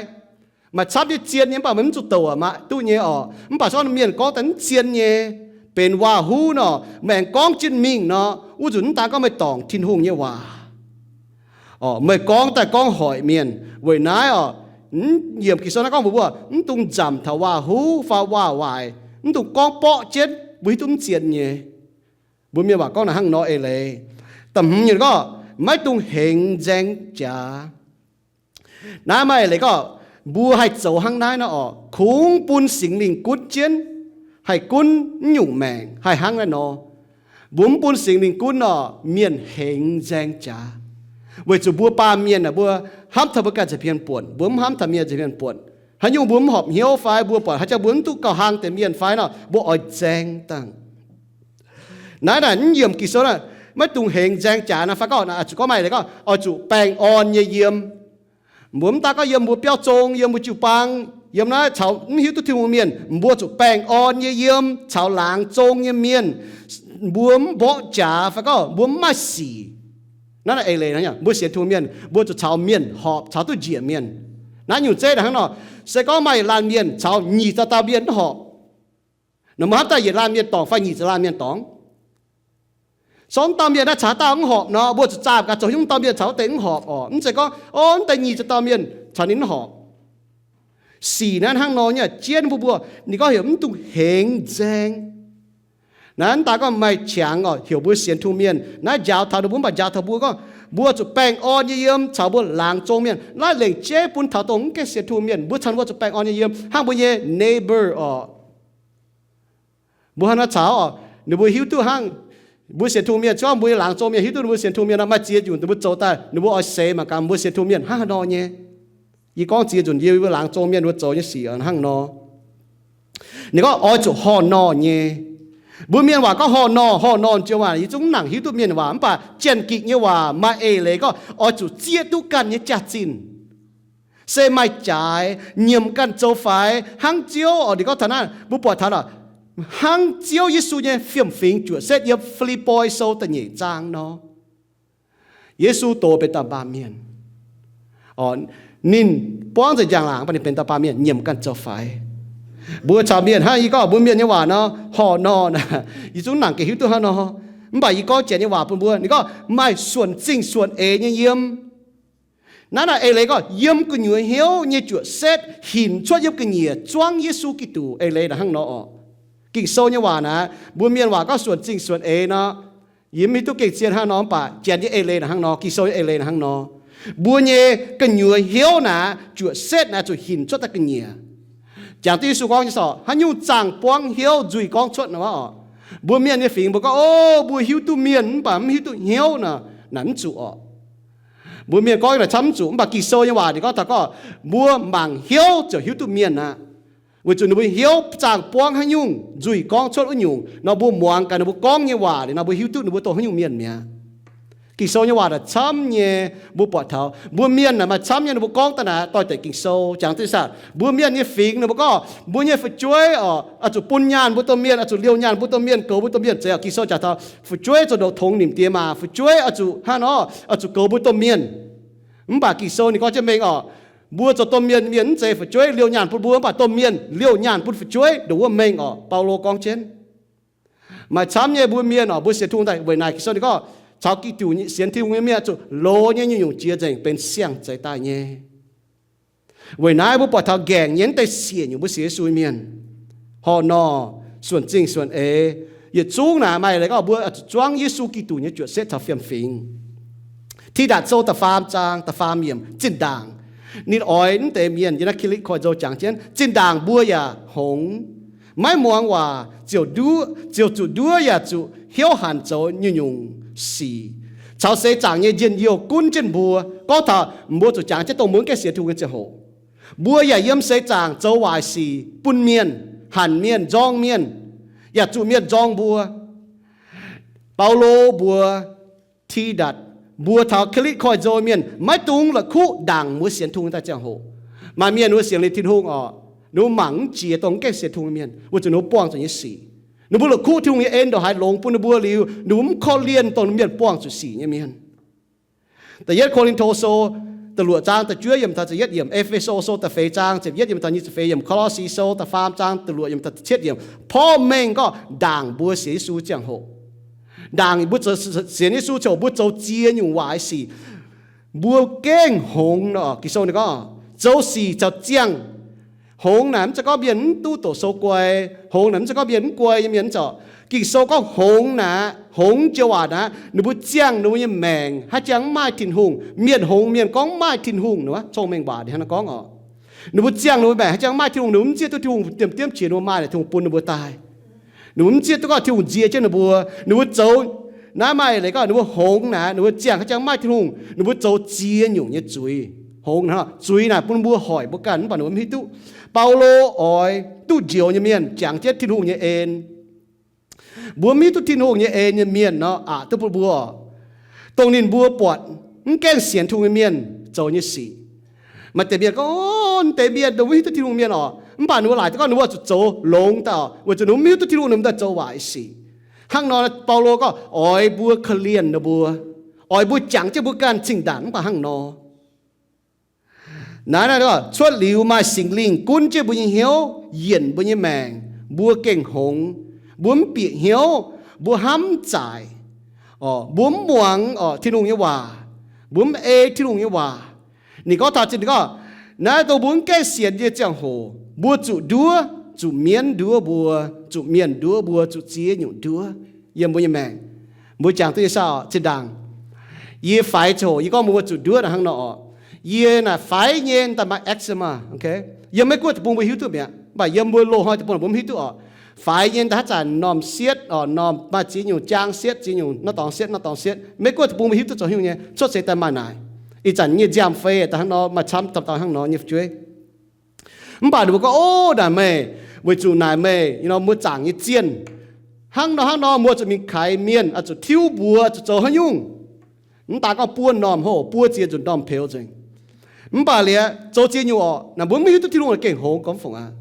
Maaih camv nyei zien nyei, mv baac meih mv zuqc douc aqv, maiv duqv nyei oc. Mv baac se gorngv mienh gorngv daaih mv zien nyei, benx waac-huv nor, meih aengx gorngv jienv mingh nor, wuov nzunc mv daan gorngv meih dorngc Tin-Hungh nyei waac, meih gorngv daaih gorngv hoic mienh. Weic naaiv oc, mv yiemc Ging-Sou naaiv gorngv mbuox mbuo, mv dungx nzamc taux waac-huv fai waac-waaic, mv dungx gorngv borqv jienv mbuo hiuv duqv mv zien nyei. Mbuo mienh waac gorngv naaic hnangv nor eix leiz. Da'hmz nyungc gorngv, maiv dungx hengx nzaeng jaax. Naaiv maaih eix leiz gorngv, mbuo haih zoux hnangv naaiv nor oc, kungx bun Singx Lingh gunv jienv, haih gunv nyungc maengc haih hnangv naaiv nor. Mbuo mv bun Singx Lingh gunv nor, mienh hengx nzaeng jaax. Weic zuqc mbuo baamh mienh aah, mbuo hnamv taux mbuo ganh nza'hmien buonc, mbuo mv hnamv taux mienh nza'hmien buonc. Haaix nyungc mbuo mv horpc hnyouv fai mbuo buatc haaix zanc mbuo mv duqv gauh hlang deix mienh fai nor, mbuo oix nzaeng dangh. Naaiv naaic mv yiemc Ging-Sou naaic, maiv dungx hengx nzaeng jaax naaic fai gorngv naaic, zuqc gorngv maaih eix leiz gorngv oix zuqc baengh orn nyei yiem. Mbuo mv daan gorngv yiem mbuo biauv zong, yiem mbuo jiu-baang, yiem naaiv caux mv hiuv duqv Tin-Hungh mienh, mbuo zuqc baengh orn nyei yiem caux laangz zong nyei mienh. Mbuo mv mborqv jaax fai gorngv mbuo mv maaih sic. Naaiv naaic eix leiz hnangv, mbuo sienx Tin-Hungh mienh mbuo zuqc caux mienh horpc, caux duqv njiec mienh. Naaiv nyungc zeiv naaic hnangv nor, se gorngv maaih yietc laanh mienh caux nyic zaux dauh mienh mv horpc, naaic mbuo hnamv daaih yietc laanh mienh dorngc fai nyic zaux laanh mienh dorngc? Sorng dauh mienh naaiv caux dauh mv horpc nor, mbuo zuqc zaah gaax zoux nyungc dauh mienh caux wuov deix mv horpc oc. Mv zeiz gorngv, o, mv deix nyic zaux dauh mienh caux ninh mv horpc. Sic naaiv hnangv nor nyei, jienv mbuo mbuo, ninh gorngv heuc mv dungx hengx nzaeng. Naaiv mv daan gorngv maaih qangx oc, heuc mbuo sienx Tin-Hungh mienh naaiv njaaux taux ninh mbuo, mv baac njaaux taux mbuo gorngv, mbuo zuqc baengh orn nyei yiem caux mbuo laangz zong mienh. Naaiv lengc jeiv bun taux dongh mv gaengh sienx Tin-Hungh mienh, mbuo caux ninh mbuo zuqc baengh orn nyei yiem, hnangv mbuo nyei neighbor oc. Mbuo hnangv naaiv caux oc, ninh mbuo hiuv duqv hnangv, mbuo sienx Tin-Hungh mienh, se gorngv mbuo nyei laangz zong mienh hiuv duqv ninh mbuo sienx Tin-Hungh mienh nor, maaih ziex nyungc ninh mbuo zoux daaih, ninh mbuo oix seix mangc gaax mbuo sienx Tin-Hungh mienh hnangv haaix nor nyei. Yie gorngv ziex nzunc yie mbuo laangz zong mienh mbuo zoux nyei sic hnangv nor. Ninh gorngv oix zuqc horh nor nyei. Mbuo mienh waac gorngv horh nor, horh nor jiex waac, yie zungv mv nangc hiuv duqv mienh waac, mv baac Janx-Gikc nyei waac maaih eix leiz gorngv oix zuqc zieqv duqv ganh nyei jaax-zinh. Se maaih jaaix, nyiemc ganh zoux faix, hnangv Ziouv oc, ninh gorngv taux naaiv, mbuo buatc taux oc, hnangv Ziouv Yesu nyei fiem-fingx juoqc setv yiem Fi^lipv^poi Sou da'nyeic zaang nor. Yesu doz benx dauh baamh mienh oc, ninh buangv nzengc njang-laangc, mv baac ninh benx dauh baamh mienh nyiemc ganh zoux faix. Mbuo caux mienh hnangv yie gorngv mbuo mienh nyei waac nor, horh nor naaic, yie zungv nangc gengh hiuv duqv hnangv nor. Mv baac yie gorngv Janx nyei waac bun mbuo, ninh gorngv maaih suonc zingh suonc eix nyei yiem. Naaiv naaic eix leiz gorngv yiem gu'nyuoz hnyouv nyei juoqc setv hinc cuotv yiem ga'nyiec zuangv Yesu Giduc. Eix leiz naaic hnangv nor oc. Ging-Sou nyei waac naaic, mbuo mienh waac gorngv suonc zingh suonc eix nor, yie mv hiuv duqv gengh zien hnangv nor, mv baac Janx nyei eix leiz naaic hnangv nor, Ging-Sou nyei eix leiz naaic hnangv nor. Mbuo nyei gu'nyuoz hnyouv naaic, juoqc setv naaic zuqc hinc cuotv daaih ga'nyiec. Jangx duqv Yesu gorngv nyei, se gorngv haaix nyungc zaangh buangv hnyouv nzuih gorngv cuotv nor oc. Mbuo mienh nyei fingx mbuo gorngv, o, mbuo hiuv duqv mienh mv baac mv hiuv duqv hnyouv nor, naaic mv zuqc oc. Mbuo mienh gorngv naaic camv mv zuqc, mv baac Ging-Sou nyei waac ninh gorngv taux gorngv mbuo mangc hnyouv ziouc hiuv duqv mienh aqv. Weic zuqc ninh mbuo hnyouv zaangh buangv haaix nyungc nzuih gorngv cuotv wuov nyungc nor, mbuo muangx gaax ninh mbuo gorngv nyei waac liuz nor, mbuo hiuv duqv ninh mbuo dongh haaix nyungc mienh mi'aqv. Ging-Sou nyei waac naaic camv nyei, mbuo buatc taux mbuo mienh naaic maaih camv nyei ninh mbuo gorngv daaih naaic doix-dekc Ging-Sou. Jangx duqv saah, mbuo mienh nyei fingx ninh mbuo gorngv mbuo nyei fu'jueiv oc, oix zuqc bun nyaanh mbuo domh mienh, oix zuqc liouh nyaanh mbuo domh mienh, goux mbuo domh mienh zeiz oc. Ging-Sou jangx taux fu'jueiv zuqc ndoqc tongx nimc diex maac, fu'jueiv oix zuqc hnangv nor, oix zuqc goux mbuo domh mienh. Mv baac Ging-Sou ninh gorngv jienv mengh oc, Mbuo zoux domh mienh, mienh mv zeiz fu'jueiv liouh nyaanh bun mbuo, mv baac domh mienh liouh nyaanh bun fu'jueiv, ndongc wuov mengh orqc. Baulo gorngv jienv. Maaih camv nyei mbuo mienh orqc, mbuo sienx Tungh daaih weic naaic Ging-Sou ninh gorngv caux Giduc sienx Tin-Hungh nyei mienh zuqc loz nyei nyungc-nyungc jiex nzengc benx siang-zeix daaih nyei. Weic naaiv mbuo buatc taux nqaengc nyei mv deix siec nyungc mbuo sienx Yesu nyei mienh, horc nor, suonc zingh suonc eix, yietc zungv naaic maaih leiz gorngv mbuo zuqc zuangv Yesu Giduc nyei juoqc setv caux fiem-fingx. Tidatc Sou da'faam zaang da'faam yiemc, zinh ndaangc ninh oix mv deix mienh yiem naaiv Ki^li^koi Nzou jangx jienv, zinh ndaangc mbuo yaac hngongx, maiv muangx waac, ziouc nduov, ziouc zuqc nduov yaac zuqc hnyouv hanc zoux nyungc-nyungc sic, caux seix zaangc nyei njien-youh gunv jienv mbuo. Gorngv taux mbuo zuqc jangx jienv dongh mbuo mv gaengh sienx Tin-Hungh nyei ziangh hoc, mbuo yaac yiem seix zaangc zoux waaic sic bun mienh, hanc mienh, nzorng mienh, yaac zuqc mienh nzorng mbuo. Baulo mbuox Tidatc, mbuox taux Ki^li^koi Nzou mienh, maiv dungx la'kuqv ndaangc mbuo sienx Tin-Hungh daaih ziangh hoc. Maaih mienh ninh mbuo sienx liuz Tin-Hungh orqc, ninh mbuo mangc mv jiex dongh mv gaengh sienx Tin-Hungh nyei mienh, weic zuqc ninh mbuo buangh zuqc nyei sic. Ninh mbuo la'kuqv Tin-Hungh nyei en ndongc haaix longx bun ninh mbuo liuz, ninh mbuo mv korv-lienh dongh mienh buangh zuqc sic nyei mienh. Da'yietv Ko^lin^to Sou da'luoqc zaang da'juov yiemc taux da'yietv yiemc, E^fe^so Sou da'feix zaang ziepc yietv yiemc taux nyic ziepc feix yiemc, Ko^lo^si Sou da'faam zaang da'luoqc yiemc taux da'cietv yiemc, porv mengh gorngv ndaangc mbuo sienx Yesu ziangh hoc. Ndaangc mbuo zoux, sienx Yesu ziangh hoc mbuo zoux ziex nyungc waaic sic, mbuo gengh hngongx nor. Ging-Sou ninh gorngv zoux sic caux ziangh. Hngongx naaic mv zeiz gorngv mienh mv duqv doqc sou guai. Hngongx naaic mv zeiz gorngv mienh mv guai nyei mienh mv zeiz. Ging-Sou gorngv hngongx naaic, hngongx joux waac naaic, ninh mbuo ziangh ninh mbuo nyei maengc haaix jangx mv maaih Tin-Hungh. Mienh hngongx mienh gorngv mv maaih Tin-Hungh nor, cong-mengh waac ninh hnangv naaiv gorngv orqc. Ninh mbuo ziangh ninh mbuo maengc haaix jangx mv maaih Tin-Hungh, ninh mbuo mv zieqv duqv Tin-Hungh diemv diemv qiex ninh mbuo maaih naaic Tin-Hungh bun ninh mbuo daaih. Ninh mbuo mv zieqv duqv gorngv Tin-Hungh nzie jienv ninh mbuo. Ninh mbuo zoux naaiv maaih leiz gorngv ninh mbuo hngongx naaic, ninh mbuo ziangh haaix jangx mv maaih Tin-Hungh, ninh mbuo zoux ziex nyungc nyei zuiz. Hngongx, zuiz naaic bun mbuo hoic mbuo ganh mv baac ninh mbuo mv hiuv duqv. Baulo oix duqv njoux nyei mienh jangx jienv Tin-Hungh nyei en. Mbuo mv hiuv duqv Tin-Hungh nyei en nyei mienh nor, aqc duqv bun mbuo dongh ninh mbuo buatc mv gaengh sienx Tin-Hungh nyei mienh zoux nyei sic. Maaih deix mienh gorngv, mv deix mienh dongh mv hiuv duqv Tin-Hungh mienh orqc, mv baac ninh mbuo laaic duqv gorngv ninh mbuo zuqc zoux longx daaih orqc, weic zuqc ninh mbuo mv hiuv duqv Tin-Hungh, ninh mbuo daaih zoux waaic sic. Hnangv nor, Baulo gorngv oix mbuo korv-lienh ninh mbuo, oix mbuo jangx jienv mbuo ganh cing-ndaangc mv baac hnangv nor. Naaiv, naaiv cuotv liuz maaih Singx Lingh gunv jienv mbuo nyei hnyouv, yienc mbuo nyei maengc, mbuo gengh hngongx, mbuo mv bieqc hnyouv, mbuo hnamv mv zaic, mbuo mv muangx orqc Tin-Hungh nyei waac, mbuo mv ei Tin-Hungh nyei waac. Ninh gorngv taux zinh ninh gorngv, naaiv dongh mbuo mv gaengh sienx nyei ziangh hoc, mbuo zuqc nduov, zuqc mienv nduov mbuo, zuqc mienh nduov mbuo, zuqc ziex nyungc nduov yiem mbuo nyei maengc. Mbuo jangx duqv nyei saah orqc? Zinh ndaangc yie faix ziangh hoc yie gorngv mbuox mbuo zuqc nduov naaic hnangv nor orqc. Yie naaic faix nyei daaih maaih eczema, yiem Meiv Guoqv deic-bung mbuo hiuv duqv mi'aqv, mv baac yiem mbuo loz-hnoi deic-bung mbuo mv hiuv duqv orqc. Faix nyei daaih haaix zanc m'normh sietv orqc, m'normh maaih ziex nyungc jaang sietv, ziex nyungc norm dorngx sietv, norm dorngx sietv. Meiv Guoqv deic-bung mbuo hiuv duqv zoux haaix nyungc nyei, cuotv seix daaih maaih naaic. Ih zanc nyei nziaamv-fei daaih hnangv nor, maaih camv dauh dauh hnangv nor nyei fu'jueiv. Mv baac ninh mbuo gorngv, ov, naaic meih, weic zuqc naaic meih nor mbuo zaangc nyei zienh hnangv nor hnangv nor, mbuo zuqc mingh kaaix mienh, zuqc tiuv mbuox, zuqc zoux haaix nyungc. Mv daan gorngv buo m'normh hlo, buo ziex nzunc m'normh peux nzengc. Mv baac liuz zoux ziex nyungc orqc, naaic mbuo mv hiuv duqv Tin-Hungh gengh hngongx gormx fungc aqv.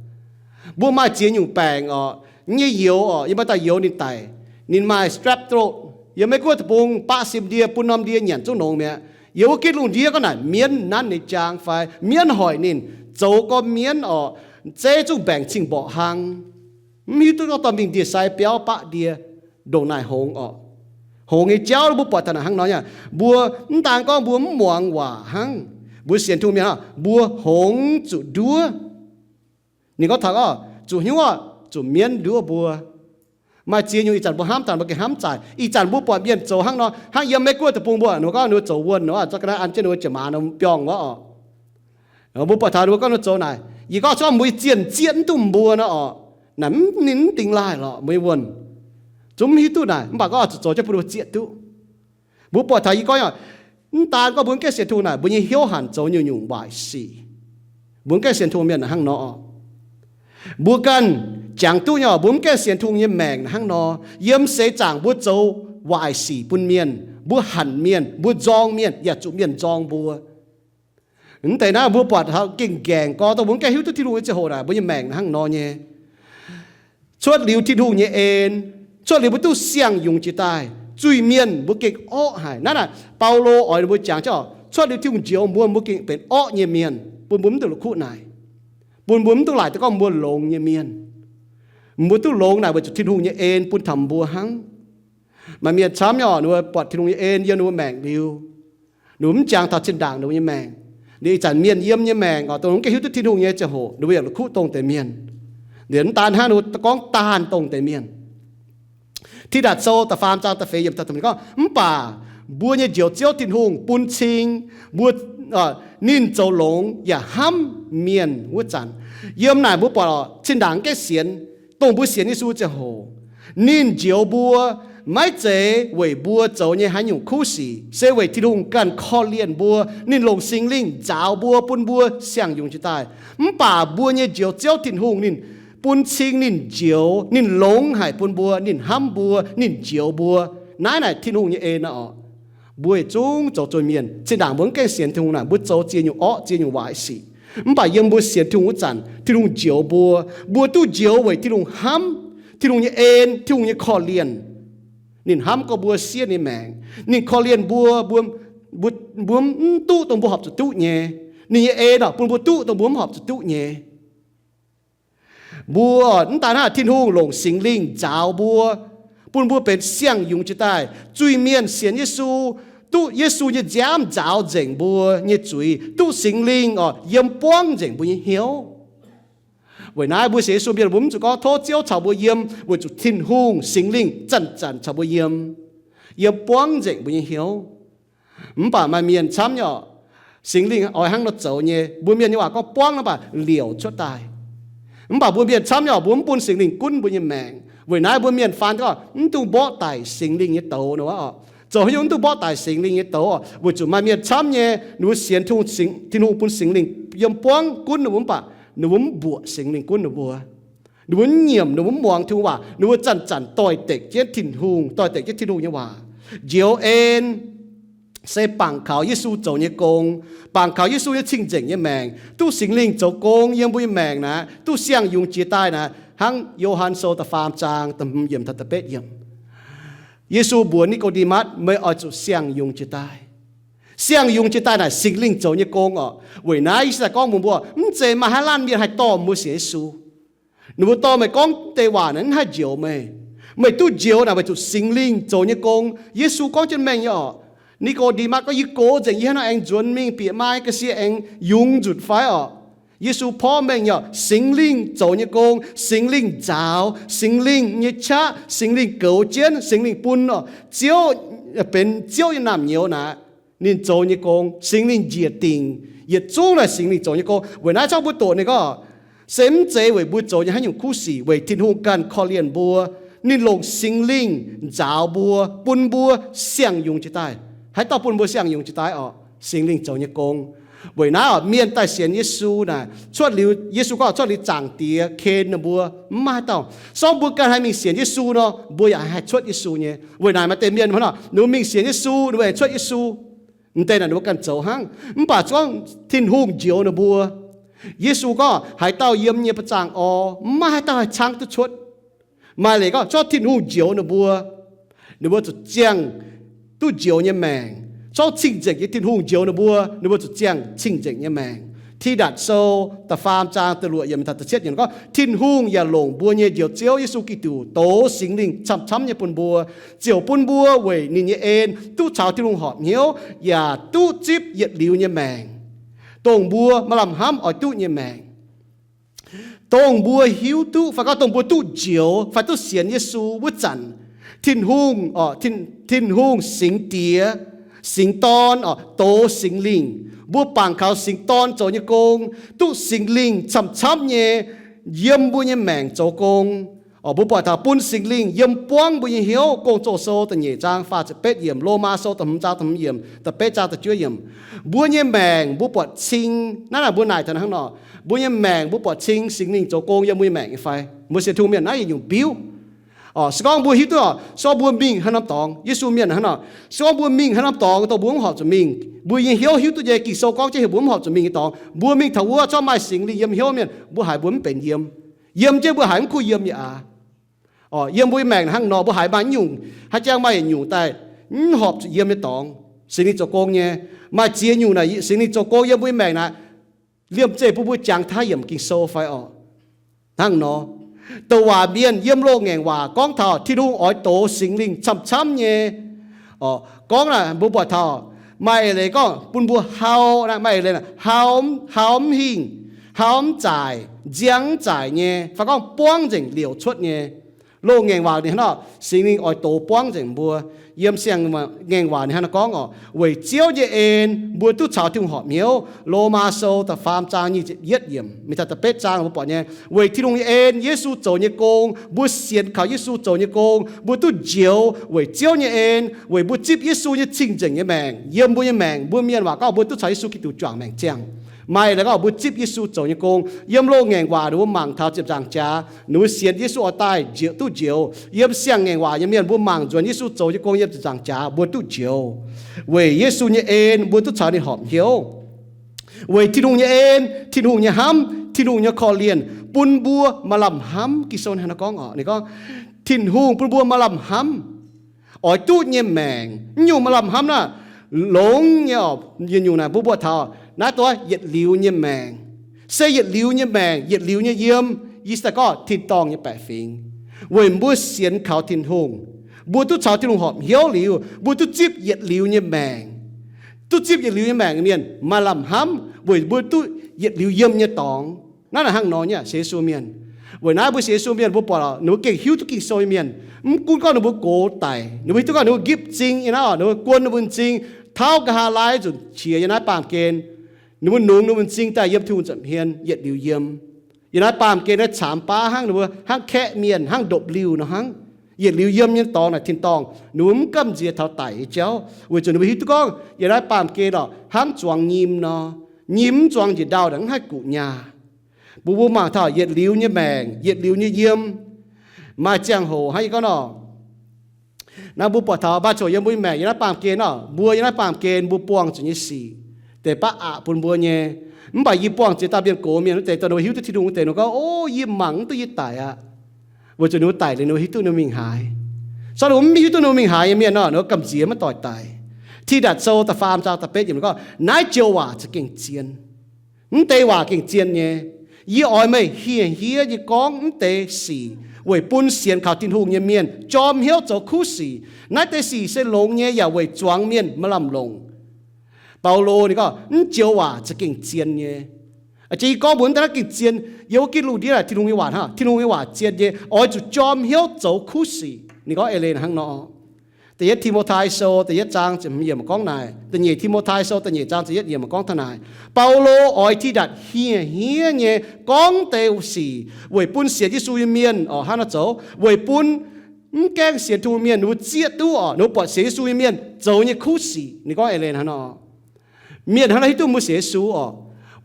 Mbuo maaih ziex nyungc baengc orqc, nyei youz orqc, yie maaih dauh youz ninh daic, ninh maaih strep throat. Yiem Meiv Guoqv deic-bung baqv sim ndie bun norm ndie nyanc zungv longx mi'aqv. Yiem wuov gitv lungh ndiev gorngv naaic mienv nanv ninh jaang fai mienv hoic ninh, zoux gormx mienv orqc, zeiv zungv mbaengc cing mborqc hlang. Mv hiuv duqv gorngv dorh mingh ndie-sai biauv baqv ndie, ndongc naaic hngongx orqc. Hngongx nyei jauv mbuo buatc taux naaic hnangv nor nyei. Mbuo mv daan gorngv mbuo mv muangx waac hnangv, mbuo sienx Tin-Hungh mienh hnangv, mbuo hngongx zuqc nduov. Ninh gorngv taux orqc, zuqc hnyouv orqc, zuqc mienv nduov mbuo. Maaih ziex nyungc ih zanc mbuo hnamv daaih mbuo gengh hnamv zaic. Ih zanc mbuo buatc mienh zoux hnangv nor, hnangv yiem Meiv Guoqv deic-bung mbuo, ninh mbuo gorngv ninh mbuo zoux wuonh nor, zorqv ga'naaiv an jienv ninh mbuo jiex maaz nor mbiorngh wuov orqc. Mbuo buatc taux ninh mbuo gorngv ninh mbuo zoux naaic, yie gorngv se gorngv mbuo zienh zieqv mv duqv mbuo nor orqc, naaic mv, ninh mv dingx laaih lorqc mbuo nyei wuonh. Zungv mv hiuv duqv naaic, mv baac gorngv zuqc zoux jienv bun ninh mbuo zieqv duqv. Mbuo buatc taux yie gorngv, mv daan gorngv mbuo mv gaengh sienx Tin-Hungh naaic, mbuo nyei hnyouv hanc zoux nyungc-nyungc waaic sic. Mbuo mv gaengh sienx Tin-Hungh mienh naaic hnangv nor. Mbuo ganh jangx duqv nyei, mbuo mv gaengh sienx Tin-Hungh nyei maengc naaic hnangv nor. Yiem seix zaangc mbuo zoux waaic sic bun mienh, mbuo hanc mienh, mbuo nzorng mienh, yaac zuqc mienh nzorng mbuo. Mv deix naaiv mbuo buatc taux gengh nqaengc gorngv dongh mbuo mv gaengh hiuv duqv Tin-Hungh nyei ziangh hoc naaic, mbuo nyei maengc naaic hnangv nor nyei. Cuotv liuz Tin-Hungh nyei en, cuotv liuz mbuo duqv siang-yungz jiex daaih, zuiz-mienh mbuo gengh orqv haic. Naaiv naaic Baulo oix ninh mbuo jangx jienv, cuotv liuz Tin-Hungh njoux mbuo, mbuo gengh benx orqv nyei mienh. bun mbuo mv duqv la'kuqv naaic, bun mbuo mv duqv laaic duqv gorngv mbuo longx nyei mienh. Mbuo duqv longx naaic weic zuqc Tin-Hungh nyei en bun taux mbuo hnangv. Maaih mienh camv nyei oc, ninh mbuo buatc Tin-Hungh nyei en yiem ninh mbuo maengc liuz, ninh mbuo mv jangx taux zinh ndaangc ninh mbuo nyei maengc. Ninh ih zanc mienh yiem nyei maengc oc, dongh mv gaengh hiuv duqv Tin-Hungh nyei ziangh hoc ninh mbuo yaac la'kuqv dongh deix mienh. Liuz mv daan hnangv, ninh mbuo gorngv daanh dongh deix mienh. Tidatc Sou da'faam zaang da'feix yiemc gorngv, mv baac mbuo nyei Njoux Ziouv Tin-Hungh bun cing mbuo, ninh zoux longx yaac hnamv mienh wuov zanc. Yiem naaic mbuo buatc oc, zinh ndaangc gaengh sienx, dongh mbuo sienx Yesu ziangh hoc, ninh njoux mbuo maiv zeiz weic mbuo zoux nyei haaix nyungc kuv sic, se weic Tin-Hungh ganh korv-lienh mbuo. Ninh longc Singx Lingh nzaaux mbuo, bun mbuo siang-yungz jiex daaih. Mv baac mbuo nyei Njoux Ziouv Tin-Hungh ninh bun cing ninh njoux, ninh longx haic bun mbuo, ninh hnamv mbuo, ninh njoux mbuo. Naaiv naaic Tin-Hungh nyei en aqv oc. Mbuo yietc zungv zoux zuiz-mienh, zinh ndaangc mbuo mv gaengh sienx Tin-Hungh naaic, mbuo zoux ziex nyungc orqv ziex nyungc waaic sic. Mv baac yiem mbuo sienx Tin-Hungh wuov zanc, Tin-Hungh njoux mbuo. Mbuo duqv njoux weic Tin-Hungh hnamv, Tin-Hungh nyei en, Tin-Hungh nyei korv-lienh. Ninh hnamv gorngv mbuo siev ninh maengc. Ninh korv-lienh mbuo, mbuo, mbuo, mbuo mv duqv dongh mbuo horpc zuqc duqv nyei. Ninh nyei en oc, bun mbuo duqv dongh mbuo mv horpc zuqc duqv nyei. Mbuo mv daan hnangv, Tin-Hungh longc Singx Lingh nzaaux mbuo, bun mbuo benx siang-yungz jiex daaih. Zuiz-mienh sienx Yesu, duqv Yesu nyei nziaamv nzaaux nzengc mbuo nyei zuiz, duqv Singx Lingh oc yiem buangv nzengc mbuo nyei hnyouv. Weic naaiv mbuo sienx Yesu mienh mbuo mv zuqc gorngv tov Ziouv caux mbuo yiem, weic zuqc Tin-Hungh Singx Lingh zanc-zanc caux mbuo yiem, yiem buangv nzengc mbuo nyei hnyouv. Mv baac maaih mienh camv nyei oc, Singx Lingh oix hnangv nor zoux nyei. Mbuo mienh nyei waac gorngv buangv nor baac liouc cuotv daaih. Mv baac mbuo mienh camv nyei oc, mbuo mv bun Singx Lingh gunv mbuo nyei maengc. Weic naaiv mbuo mienh faan gorngv mv dungx mborqv daic Singx Lingh nyei douz nor oc. Zoux haaix nyungc mv dungx mborqv daic Singx Lingh nyei douz oc, weic zuqc maaih mienh camv nyei, ninh mbuo sienx Tin-Hungh, Tin-Hungh bun Singx Lingh yiem buangv gunv ninh mbuo mv baac ninh mbuo mv mbuoqc Singx Lingh gunv ninh mbuo. Ninh mbuo mv nyiemc, ninh mbuo mv muangx Tin-Hungh waac, ninh mbuo zanc-zanc doix-dekc jienv Tin-Hungh, doix-dekc jienv Tin-Hungh nyei waac. Njoux en se bangc kaux Yesu zoux nyei gong, bangc kaux Yesu nyei cing-nzengc nyei maengc, duqv Singx Lingh zoux gong yiem mbuo nyei maengc naaic, duqv siang-yungz jiex daaih naaic, hnangv Yo^han Sou da'faam zaang da'hmz yiemc taux da'betv yiemc. Yesu mbuox Ni^ko^nde^matv, meih oix zuqc siang-yungz jiex daaih. Siang-yungz jiex daaih naaic Singx Lingh zoux nyei gong oc. Weic naaiv Yesu daaih gorngv mbuox mbuo, mv zeiz maaih haaix laanh mienh haih dorh mbuo sienx Yesu. Ninh mbuo dorh meih gorngv deix waac naaic mv haih njoux meih. Meih duqv njoux naaic weic zuqc Singx Lingh zoux nyei gong. Yesu gorngv jienv mengh nyei oc. Ni^ko^nde^matv gorngv, yie gox nzengc, yie hnangv naaiv aengx nzuonx mingh bieqc mai ga'sie aengx yungz nzutc fai oc? Yesu porv mengh nyei oc, Singx Lingh zoux nyei gong, Singx Lingh nzaaux, Singx Lingh nyei qaqv, Singx Lingh goux jienv, Singx Lingh bun oc, Ziouv, benx Ziouv nyei naamh nyouz naaic, ninh zoux nyei gong, Singx Lingh njiec dingc, yietc zungv naaic Singx Lingh zoux nyei gong. Weic naaiv zorqv mbuo doqc ninh gorngv, se mv zeiz weic mbuo zoux nyei haaix nyungc kuv sic, weic Tin-Hungh ganh korv-lienh mbuo, ninh longc Singx Lingh nzaaux mbuo, bun mbuo siang-yungz jiex daaih. Haaix dauh bun mbuo siang-yungz jiex daaih oc? Singx Lingh zoux nyei gong. Weic naaiv oc, mienh daaih sienx Yesu naaic, cuotv liuz, Yesu gorngv cuotv liuz Zaangc Diex ken ninh mbuo, mv maaih haaix dauh. Se gorngv mbuo ganh haih mingh sienx Yesu nor, mbuo yaac haih cuotv Yesu nyei. Weic naaic maaih deix mienh hnangv nor, ninh mbuo mingh sienx Yesu, ninh mbuo aengx cuotv Yesu. M'deix naaic ninh mbuo ganh zoux hnangv. Mv baac se gorngv Tin-Hungh njoux ninh mbuo, Yesu gorngv haaix dauh yiem nyei ba'zangh orv, mv maaih haaix dauh haih caangv duqv cuotv. Maaih leiz gorngv zorqv Tin-Hungh njoux ninh mbuo, ninh mbuo zuqc ziangh duqv njoux nyei maengc. Zorqv cing-nzengc nyei Tin-Hungh njoux ninh mbuo, ninh mbuo zuqc ziangh cing-nzengc nyei maengc. Tidatc Sou da'faam zaang da'luoqc yiemc taux da'cietv yiemc gorngv, Tin-Hungh yaac longc mbuo nyei Njoux Ziouv Yesu Giduc dox Singx Lingh camv-camv nyei bun mbuo, ziouc bun mbuo weic ninh nyei en duqv caux Tin-Hungh horpc hnyouv yaac duqv zipv yietc liuz nyei maengc, dongh mbuo maaih lamh hnamv oix duqv nyei maengc. Dongh mbuo hiuv duqv fai gorngv dongh mbuo duqv njoux fai duqv sienx Yesu wuov zanc, Tin-Hungh, Tin-Hungh Singx Diex, Singx Dorn, dox Singx Lingh. Mbuo bangc kaux Singx Dorn zoux nyei gong, duqv Singx Lingh camv-camv nyei yiem mbuo nyei maengc zoux gong. Mbuo buatc taux bun Singx Lingh yiem buangv mbuo nyei hnyouv. Gong-Zoh Sou da'nyeic zaang faah ziepc betv yiemc, Lomaa Sou da'hmz zaang da'hmz yiemc, da'betv zaang da'juov yiemc. Mbuo nyei maengc mbuo buatc cing, naaiv naaic mbuo naaic taux hnangv nor, mbuo nyei maengc mbuo buatc cing Singx Lingh zoux gong yiem mbuo nyei maengc nyei fai? Mbuo sienx Tin-Hungh mienh naaiv yietc nyungc biuv. Se gorngv mbuo hiuv duqv, se gorngv mbuo mingh haaix norm dorngx, Yesu mienh hnangv nor, se gorngv mbuo mingh haaix norm dorngx dongh mbuo mv horpc zuqc mingh, mbuo nyei hnyouv hiuv duqv nyei, Ging-Sou gorngv jienv heuc mbuo mv horpc zuqc mingh nyei dorngx, mbuo mingh taux wuov, zorqv maaih Singx Lingh yiem hnyouv mienh, mbuo haiz mbuo mv benx yiem. Yiem jienv mbuo haiz mv kuh yiem nyei aqv. Yiem mbuo nyei maengc hnangv nor, mbuo haiz maaih nyungc, haaix jangx maaih yietc nyungc daaih mv horpc zuqc yiem nyei dorngx, Singx Lingh zoux gong nyei. Maaih ziex nyungc naaic Singx Lingh zoux gong yiem mbuo nyei maengc naaic, liemh zeih bun mbuo jangx taaih yiemc Ging-Sou fai orqc? Hnangv nor, douc waac mienh yiem loz-ngaengc waac gorngv taux Tin-Hungh oix dox Singx Lingh camv-camv nyei. Orqc, gorngv naaic mbuo buatc taux maaih eix leiz gorngv bun mbuo hau, maaih eix leiz hau, hau mv hingh, hau mv zaaic, nziang mv zaaic nyei, fai gorngv buangv nzengc liouc cuotv nyei. Loz-ngaengc waac ninh hnangv nor, Singx Lingh oix dox buangv nzengc mbuo. Yiem siang-ngaengc waac ninh hnangv nor gorngv orqc, weic Ziouv nyei en mbuo duqv caux Tin-Hungh horpc hnyouv. Lomaa Sou da'faam zaang nyic ziepc yietv yiemc, mingh taux da'betv zaang mbuo buatc nyei, weic Tin-Hungh nyei en, Yesu zoux nyei gong, mbuo sienx kaux Yesu zoux nyei gong, mbuo duqv njoux weic Ziouv nyei en, weic mbuo zipv Yesu nyei cing-nzengc nyei maengc yiem mbuo nyei maengc. Mbuo mienh waac gorngv mbuo duqv caux Yesu Giduc juangc maengc ziangh. Maaih leiz gorngv mbuo zipv Yesu zoux nyei gong. Yiem loz-ngaengc waac ninh mbuo mangc taux ziepc nzaangc jaax, ninh mbuo sienx Yesu oix daaih njoux, duqv njoux. Yiem siang-ngaengc waac nyei mienh mbuo mangc nzuonx Yesu zoux nyei gong yiem ziepc nzaangc jaax, mbuo duqv njoux. Weic Yesu nyei en mbuo duqv caux ninh horpc hnyouv. Weic Tin-Hungh nyei en, Tin-Hungh nyei hnamv, Tin-Hungh nyei korv-lienh bun mbuo maaih lamh hnamv. Ging-Sou hnangv naaiv gorngv orqc, ninh gorngv, Tin-Hungh bun mbuo maaih lamh hnamv, oix duqv nyei maengc. Mv nyungc maaih lamh hnamv naaiv, longx nyei orqc. Yietc nyungc naaic mbuo mbuox taux naaiv dongh yietc liuz nyei maengc. Se yietc liuz nyei maengc, yietc liuz nyei yiem, yie daaih gorngv tin-dorngh nyei baeqc fingx. Weic mbuo sienx kaux Tin-Hungh, mbuo duqv caux Tin-Hungh horpc hnyouv liuz, mbuo duqv zipv yietc liuz nyei maengc. Duqv zipv yietc liuz nyei maengc mienh maaih lamh hnamv weic mbuo duqv yietc liuz yiem nyei dorngx. Naaiv naaic hnangv nor nyei sienx Yesu mienh. Weic naaiv mbuo sienx Yesu mienh mbuo buatc ninh mbuo gengh hiuv duqv Ging-Sou nyei mienh. Mv gunv gorngv ninh mbuo gox daic, ninh mbuo hiuv duqv gorngv ninh mbuo nqipv zing nyei naaiv orqc, ninh mbuo guon ninh mbuo m'zing, tauv nqa'haav laai nzunc qiex yiem naaiv baamh gen. Ninh mbuo nungx ninh mbuo m'zing daaih yiem Tin-Hungh nza'hmien yietc liuz yiem. Yiem naaiv baamh gen naaiv caamx baav hnangv, ninh mbuo hnangv kaeqv mienh, hnangv ndopv-liuh nor hnangv. Yietc liuz yiem nyei dorngx naaic tin-dorngh, ninh mbuo mv gamh nziex taux daic nyei jauv, weic zuqc ninh mbuo hiuv duqv gorngv yiem naaiv baamh gen orqc hnangv zuangx nyim nor. Nyim mv zuangx njiec ndau naaic mv haih guqc nyaah. Mbuo mbuo mangc taux yietc liuz nyei maengc, yietc liuz nyei yiem. Maaih ziangh hoc hnangv yie gorngv nor, naaiv mbuo buatc taux maaih coc yiem mbuo nyei maengc yiem naaiv baamh gen orqc, mbuo yiem naaiv baamh gen mbuo buangh zuqc nyei sic, deix baav aqc bun mbuo nyei. Mv baac yie buangh ziex dauh mienh gox mienh wuov deix, dongh ninh mbuo hiuv duqv Tin-Hungh wuov deix, ninh gorngv, O, yie mangc mv duqv yie daic aqv. Weic zuqc ninh mbuo daic liuz ninh mbuo hiuv duqv ninh mbuo mingh haaix. Corc ninh mbuo mv hiuv duqv ninh mbuo mingh haaix nyei mienh nor, ninh mbuo gamh nziex maiv doix daic. Tidatc Sou da'faam zaang da'betv yiemc gorngv, naaiv joux waac za'gengh zien. Mv deix waac gengh zien nyei. Yie oix meih hieh hiev nyei gorngv mv deix sic weic bun sienx kaux Tin-Hungh nyei mienh jorm hnyouv zoux kuv sic. Naaiv deix sic se longx nyei yaac weic zuangx mienh maaih lamh longc. Baulo ninh gorngv, mv joux waac za'gengh zien nyei. A'jang yie gorngv mbuox mv deix naaiv gengh zien, yiem wuov gitv lungh ndiev naaic Tin-Hungh nyei waac hnangv, Tin-Hungh nyei waac zien nyei, oix zuqc jorm hnyouv zoux kuv sic. Ninh gorngv eix leiz hnangv nor. Da'yietv Ti^mo^tai Sou da'yietv zaang ziepc hmz yiemc gorngv naaic, da'nyeic Ti^mo^tai Sou da'nyeic zaang ziepc yietv yiemc gorngv taux naaic, Baulo oix Tidatc hieh hiev nyei gorngv deix sic weic bun sienx Yesu nyei mienh orqc hnangv nor zoux, weic bun mv gaengh sienx Tin-Hungh mienh ninh mbuo zieqv duqv orqc, ninh mbuo buatc sienx Yesu nyei mienh zoux nyei kuv sic. Ninh gorngv eix leiz hnangv nor. Mienh hnangv naaiv hiuv duqv mbuo sienx Yesu orqc,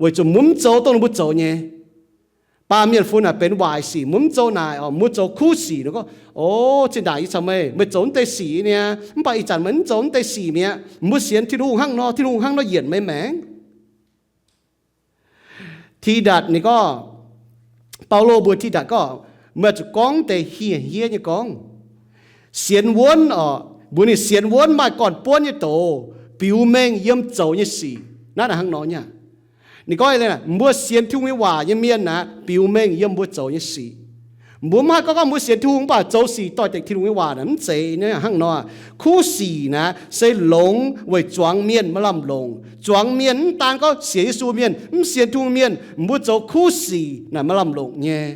weic zuqc mbuo mv zoux dongh ninh mbuo zoux nyei. Baamh mienh funx naaic benx waaic sic, mbuo mv zoux naaic orqc, mbuo zoux kuv sic. Ninh gorngv, O, zinh ndaangc yie caux meih, meih zoux mv deix sic niaa, mv baac ih zanc meih mv zoux mv deix sic mi'aqv. Mbuo sienx Tin-Hungh hnangv nor, Tin-Hungh hnangv nor yienc meih maengc. Tidatc ninh gorngv, Baulo mbuox Tidatc gorngv, meih zuqc gorngv deix hieh hiev nyei gorngv. Sienx wuonv orqc, mbuox ninh sienx wuonv maaih gorn-buonv nyei doz biux mengh yiem zoux nyei sic. Naaiv naaic hnangv nor nyei. Ninh gorngv, mbuo sienx Tin-Hungh nyei waac nyei mienh naaic biux mengh yiem mbuo zoux nyei sic. Mbuo mv haih gorngv gorngv mbuo sienx Tin-Hungh mv baac zoux sic doix-dekc Tin-Hungh nyei waac naaic, mv zeiz nyei hnangv nor. Kuv sic naaic se longx weic zuangx mienh maaih lamh longc, zuangx mienh mv daan gorngv sienx Yesu mienh, mv sienx Tin-Hungh mienh, mbuo zoux kuv sic naaic maaih lamh longc nyei.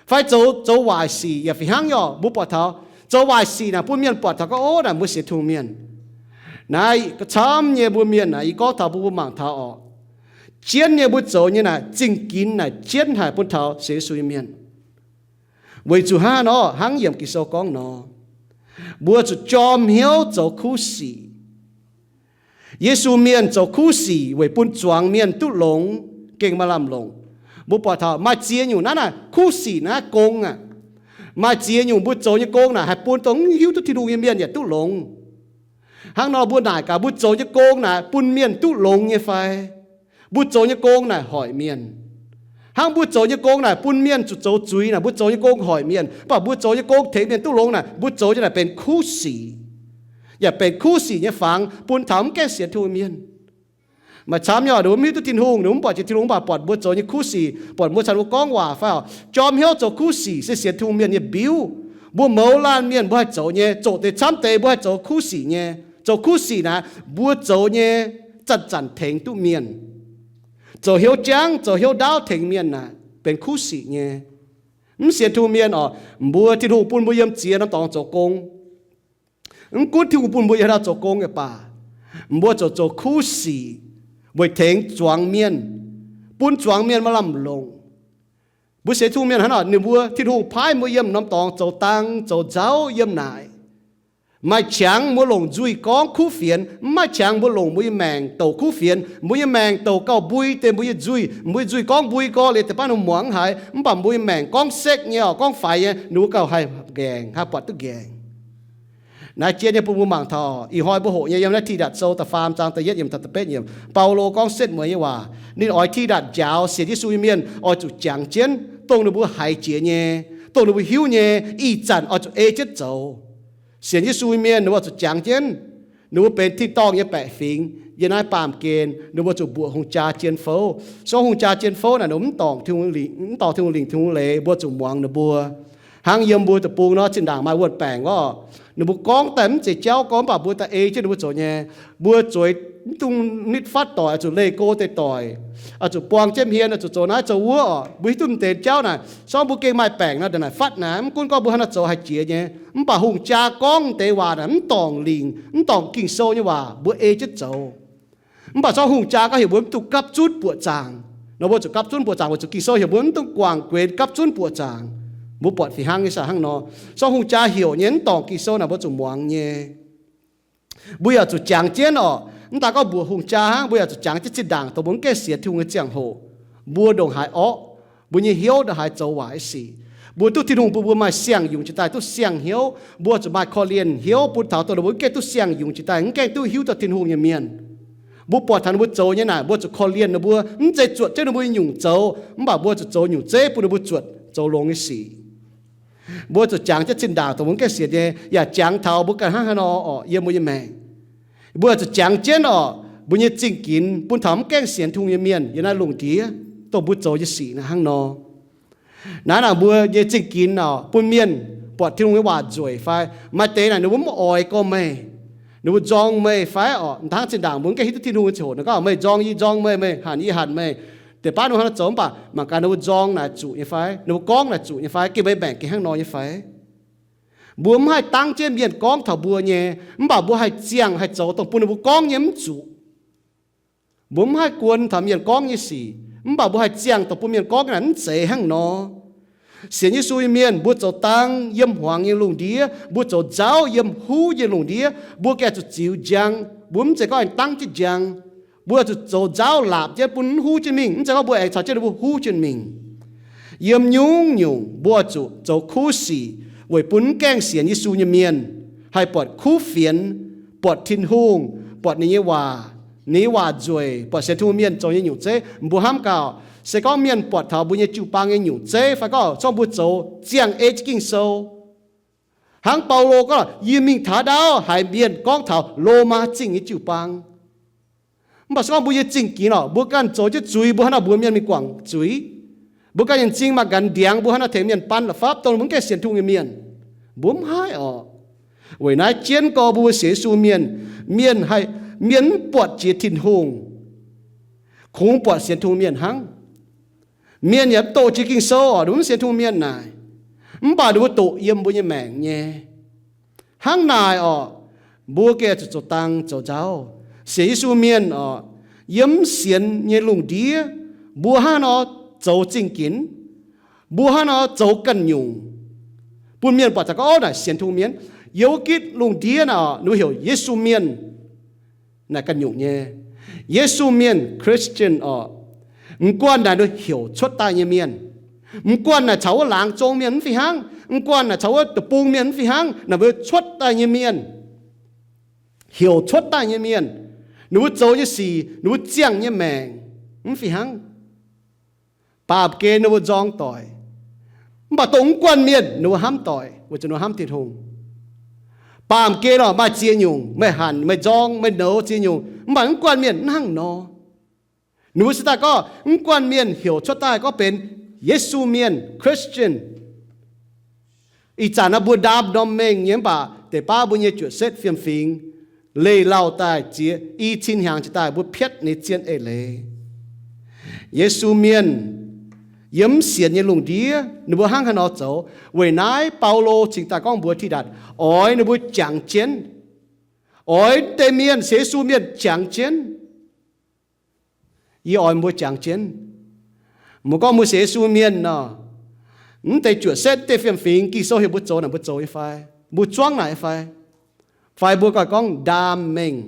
Fai zoux, zoux waaic sic yaac fih hnangv nyei orqc. Mbuo buatc taux zoux waaic sic naaic bun mienh buatc taux gorngv, O, naaic mbuo sienx Tin-Hungh mienh. Naaiv gauh camv nyei mbuo mienh naaic, yie gorngv taux mbuo, mbuo mangc taux orqc, jienv nyei mbuo zoux nyei naaic zingh ginx naaic jienv haic bun taux sienx Yesu nyei mienh. Weic zuqc hnangv nor, hnangv yiemc Ging-Sou gorngv nor, mbuo zuqc jorm hnyouv zoux kuv sic. Yesu mienh zoux kuv sic weic bun zuangx mienh duqv longx, gengh maaih lamh longc. Mbuo buatc taux maaih ziex nyungc naaiv naaic kuv sic naaiv gong aqv. Maaih ziex nyungc mbuo zoux nyei gong naaic haih bun dongh mv hiuv duqv Tin-Hungh nyei mienh yaac duqv longx. Hnangv nor mbuo naaic gaax, mbuo zoux nyei gong naaic bun mienh duqv longx nyei fai? Mbuo zoux nyei gong naaic hoic mienh. Hnangv mbuo zoux nyei gong naaic bun mienh zuqc zoux zuiz naaic, mbuo zoux nyei gong hoic mienh. Mv baac mbuo zoux nyei gong tengx mienh duqv longx naaic, mbuo zoux nyei naaic benx kuv sic, yaac benx kuv sic nyei fangx bun taux mv gaengh sienx Tin-Hungh mienh. Maaih camv nyei, ninh mbuo mv hiuv duqv Tin-Hungh, ninh mbuo mv buatc jiex Tin-Hungh, mv baac buatc mbuo zoux nyei kuv sic, buatc mbuo caux ninh mbuo gorngv waac fai oc. Jorm hnyouv zoux kuv sic se sienx Tin-Hungh mienh nyei mbiuv. Mbuo mouz laanh mienh mbuo haih zoux nyei, zoqc deix camv deix mbuo haih zoux kuv sic nyei. Zoux kuv sic naaic, mbuo zoux nyei zanc-zanc tengx duqv mienh. Zoux hnyouv jangv, zoux hnyouv ndaauv tengx mienh naaic benx kuv sic nyei. Mv sienx Tin-Hungh mienh oc, mbuo Tin-Hungh bun mbuo yiem ziex norm dorngx zoux gong. Mv gunv Tin-Hungh bun mbuo yiem haaix dauh zoux gong yaac baac, mbuo ziouc zoux kuv sic weic tengx zuangx mienh, bun zuangx mienh maaih lamh longc. Mbuo sienx Tin-Hungh mienh hnangv nor, ninh mbuo, Tin-Hungh paaiv mbuo yiem norm dorngx zoux dang zoux nzauv yiem naaic. Maaih qangx mbuo longc nzuih gorngv kuv fienx, mv maaih qangx mbuo longc mbuo nyei maengc douc kuv fienx. Mbuo nyei maengc douc gauh mbui deix mbuo nyei nzuih. Mbuo nyei nzuih gorngv mbui gorngv liuz deix baav ninh muangx haiz, mv baac mbuo nyei maengc gorngv sekv nyei oc, gorngv faix nyei, ninh mbuo gauh haih nqaengc, haih buatc duqv nqaengc. Naaiv jien nyei bun mbuo mangc taux, ih hnoi mbuo hoqc nyei yiem naaiv Tidatc Sou da'faam zaang da'yietv yiemc taux da'betv yiemc, Baulo gorngv setv mueiz nyei waac. Ninh oix Tidatc njaaux sienx Yesu nyei mienh oix zuqc jangx jienv, dongh ninh mbuo haiz jiex nyei, dongh ninh mbuo hiuv nyei, ih zanc oix zuqc ei jienv zoux. Sienx Yesu nyei mienh ninh mbuo zuqc jangx jienv, ninh mbuo benx tin-dorngh nyei baeqc fingx. Yiem naaiv baamh gen ninh mbuo zuqc mbuoqc hungh jaa jien fouv. Se gorngv hungh jaa jien fouv naaic ninh mbuo mv dorngc Tin-Hungh lingc, mv dorngc Tin-Hungh lingc Tin-Hungh leiz, mbuo zuqc muangx ninh mbuo. Hnangv yiem mbuo deic-bung nor, zinh ndaangc maaih wuonh baengc orqc, ninh mbuo gorngv daaih mv zeiz jauv gorngv, mv baac mbuo daaih ei jienv ninh mbuo zoux nyei. Mbuo zueiz mv dungx nitv fatv doic, oix zuqc leih go deix doic, oix zuqc buang jienv hmien, oix zuqc zoux naaiv zoux wuov orqc. Mbuo hiuv duqv deix jauv naaic, se gorngv mbuo gengh maaih baengc nor, ndongc naaic fatv naaic, mv gunv gorngv mbuo haaix nor zoux haih jiex nyei. Mv baac hungh jaa gorngv deix waac naaic mv dorngc lingc, mv dorngc Ging-Sou nyei waac, mbuo ei jienv zoux. Mv baac se gorngv hungh jaa gorngv heuc mbuo mv dungx gapv zunv buoqc zaangc nor, mbuo zuqc gapv zunv buoqc zaangc, weic zuqc Ging-Sou heuc mbuo mv dungx guangc guenx gapv zunv buoqc zaangc. Mbuo buatc fih hnangv nyei, se hnangv nor. Se gorngv hungh jaa heuc nyei mv dorngc Ging-Sou naaic, mbuo zuqc muangx nyei. Mbuo yaac zuqc jangx jienv orqc. Mv daaih gorngv mbuoqc hungh jaa hnangv, mbuo yaac zuqc jangx jienv zinh ndaangc dongh mbuo mv gaengh sienx Tin-Hungh nyei ziangh hoc, mbuo ndongc haaix orqv, mbuo nyei hnyouv ndongc haaix zoux waaic sic. Mbuo duqv Tin-Hungh bun mbuo maaih siang-yungz jiex daaih, duqv siang-hnyouv, mbuo zuqc maaih korv-lienh hnyouv bun taux dongh ninh mbuo mv gaengh duqv siang-yungz jiex daaih, mv gaengh duqv hiuv duqv Tin-Hungh nyei mienh. Mbuo buatc taux ninh mbuo zoux nyei naaic, mbuo zuqc korv-lienh ninh mbuo, mv zeiz zuotc jienv ninh mbuo nyei nyungc zoux, mv baac mbuo zuqc zoux nyungc zeiv bun ninh mbuo zuotc zoux longx nyei sic. Mbuo zuqc jangx jienv zinh ndaangc dongh mbuo mv gaengh sienx nyei, yaac jangx taux mbuo ganh hnangv haaix nor orqc yiem mbuo nyei maengc. Mbuo zuqc jangx jienv orqc, mbuo nyei zingh ginx bun taux mv gaengh sienx Tin-Hungh nyei mienh yiem naaiv lungh ndiev, dongh mbuo zoux nyei sic naaiv hnangv nor. Naaiv naaic mbuo nyei zingh ginx orqc, bun mienh buatc Tin-Hungh nyei waac nzueic fai maaih deix naaic ninh mbuo mv oix gorngv meih, ninh mbuo nzorng meih fai orqc, hnangv zinh ndaangc mbuo mv gaengh hiuv duqv Tin-Hungh nyei ziangh hoc, ninh gorngv meih nzorng yie, nzorng meih, meih hanc yie, hanc meih. Deix baav ninh mbuo hnangv nor zoux, mv baac mangc gaax ninh mbuo nzorng naaic zuqc nyei fai, ninh mbuo gorngv naaic zuqc nyei fai, gengh meih maengc gengh hnangv nor nyei fai. Mbuo mv haih dangv jienv mienh gorngv taux mbuo nyei, mv baac mbuo haih ziangh haih zoux dongh bun ninh mbuo gorngv nyei mv zuqc. Mbuo mv haih guon taux mienh gorngv nyei sic, mv baac mbuo haih ziangh dongh bun mienh gorngv naaic mv zeiz hnangv nor. Sienx Yesu nyei mienh, mbuo zoux dang yiem hmuangx nyei lungh ndiev, mbuo zoux nzauv yiem huv nyei lungh ndiev, mbuo gengh zuqc ziux njang. Mbuo mv zeiz gorngv aengx dangv jienv njang. Mbuo zuqc zoux nzauv laapc jienv bun mv huv jienv mingh, mv zeiz gorngv mbuo aengx caux jienv ninh mbuo huv jienv mingh. Yiem nyungc-nyungc mbuo zuqc zoux kuv sic weic bun mv gaengh sienx Yesu nyei mienh haih buatc kuv fienx, buatc Tin-Hungh, buatc ninh nyei waac, ninh nyei waac nzueic, buatc sienx Tin-Hungh mienh zoux nyei nyungc zeiv. Mbuo hnamv gaax, se gorngv mienh buatc taux mbuo nyei jiu-baang nyei nyungc zeiv fai gorngv se gorngv mbuo zoux ziangh ei jienv Ging-Sou, hnangv Baulo gorngv, yie mingh taux ndaauv haiz mienh gorngv taux Lomaa Zingh nyei jiu-baang. Mv baac se gorngv mbuo nyei zingh ginx orqc, mbuo ganh zoux jienv zuiz, mbuo hnangv nor mbuox mienh mingh guangc zuiz. Mbuo ganh nyei m'zing maaih nqanx ndiangx, mbuo hnangv nor tengx mienh ban la'fapv dongh mbuo mv gaengh sienx Tin-Hungh nyei mienh. Mbuo mv haih orqc. Weic naaiv jienv gorx mbuo sienx Yesu mienh, mienh haih, mienh mv buatc jiex Tin-Hungh, kungx buatc sienx Tin-Hungh mienh hnangv. Mienh yaac mv doqc jiex Ging-Sou orqc, ninh mbuo mv sienx Tin-Hungh mienh naaic, mv baac ninh mbuo doqc yiem mbuo nyei maengc nyei. Hnangv naaic orqc, mbuo gengh zuqc zoux dang zoux nzauv. Sienx Yesu mienh orqc, yiem mv sienx nyei lungh ndiev, mbuo hnangv nor zoux zingh ginx, mbuo hnangv nor zoux ganh nyungc, bun mienh buatc taux gorngv, ov, naaic sienx Tin-Hungh mienh. Yiem wuov gitv lungh ndiev naaic orqc, ninh mbuo heuc Yesu mienh naaic ganh nyungc nyei. Yesu mienh, Christian orqc, mv guanh naaic ninh heuc cuotv daaih nyei mienh. Mv guanh naaic caux wuov laangz zong mienh mv fih hnangv, mv guanh naaic caux wuov deic-bung mienh mv fih hnangv, naaic mbuo cuotv daaih nyei mienh, heuc cuotv daaih nyei mienh, ninh mbuo zoux nyei sic, ninh mbuo ziangh nyei maengc mv fih hnangv. Baamh gen ninh mbuo nzorng doic, mv baac dongh mv guanh mienh ninh mbuo hnamv doic, weic zuqc ninh mbuo hnamv Tin-Hungh. Baamh gen orqc, maaih ziex nyungc, meih hanc, meih nzorng, meih nouz ziex nyungc, mv baac mv guanh mienh mv hnangv nor. Ninh mbuo cingx daaih gorngv mv guanh mienh heuc cuotv daaih gorngv benx Yesu mienh, Christian. Ih zanc naaiv mbuo ndaam norm mengh nyei mv baac deix baav mbuo nyei juoqc-setv fiem-fingx leih lauh daaih ziex i cin hnyangx jiex daaih mbuo piatv ninh zien eix leiz. Yesu mienh yiem mv sienx nyei lungh ndiev ninh mbuo hnangv haaix nor zoux. Weic naaiv Baulo cingx daaih gorngv mbuox Tidatc, oix ninh mbuo jangx jienv, oix deix mienh sienx Yesu mienh jangx jienv. Yie oix mbuo jangx jienv. Mbuo gorngv mbuo sienx Yesu mienh nor, mv deix juoqc setv, mv deix fiem-fingx, Ging-Sou heuc mbuo zoux naaic mbuo zoux nyei fai? Mbuo zuangv naaic fai? Fai mbuo ganh gorngv ndaam mengh?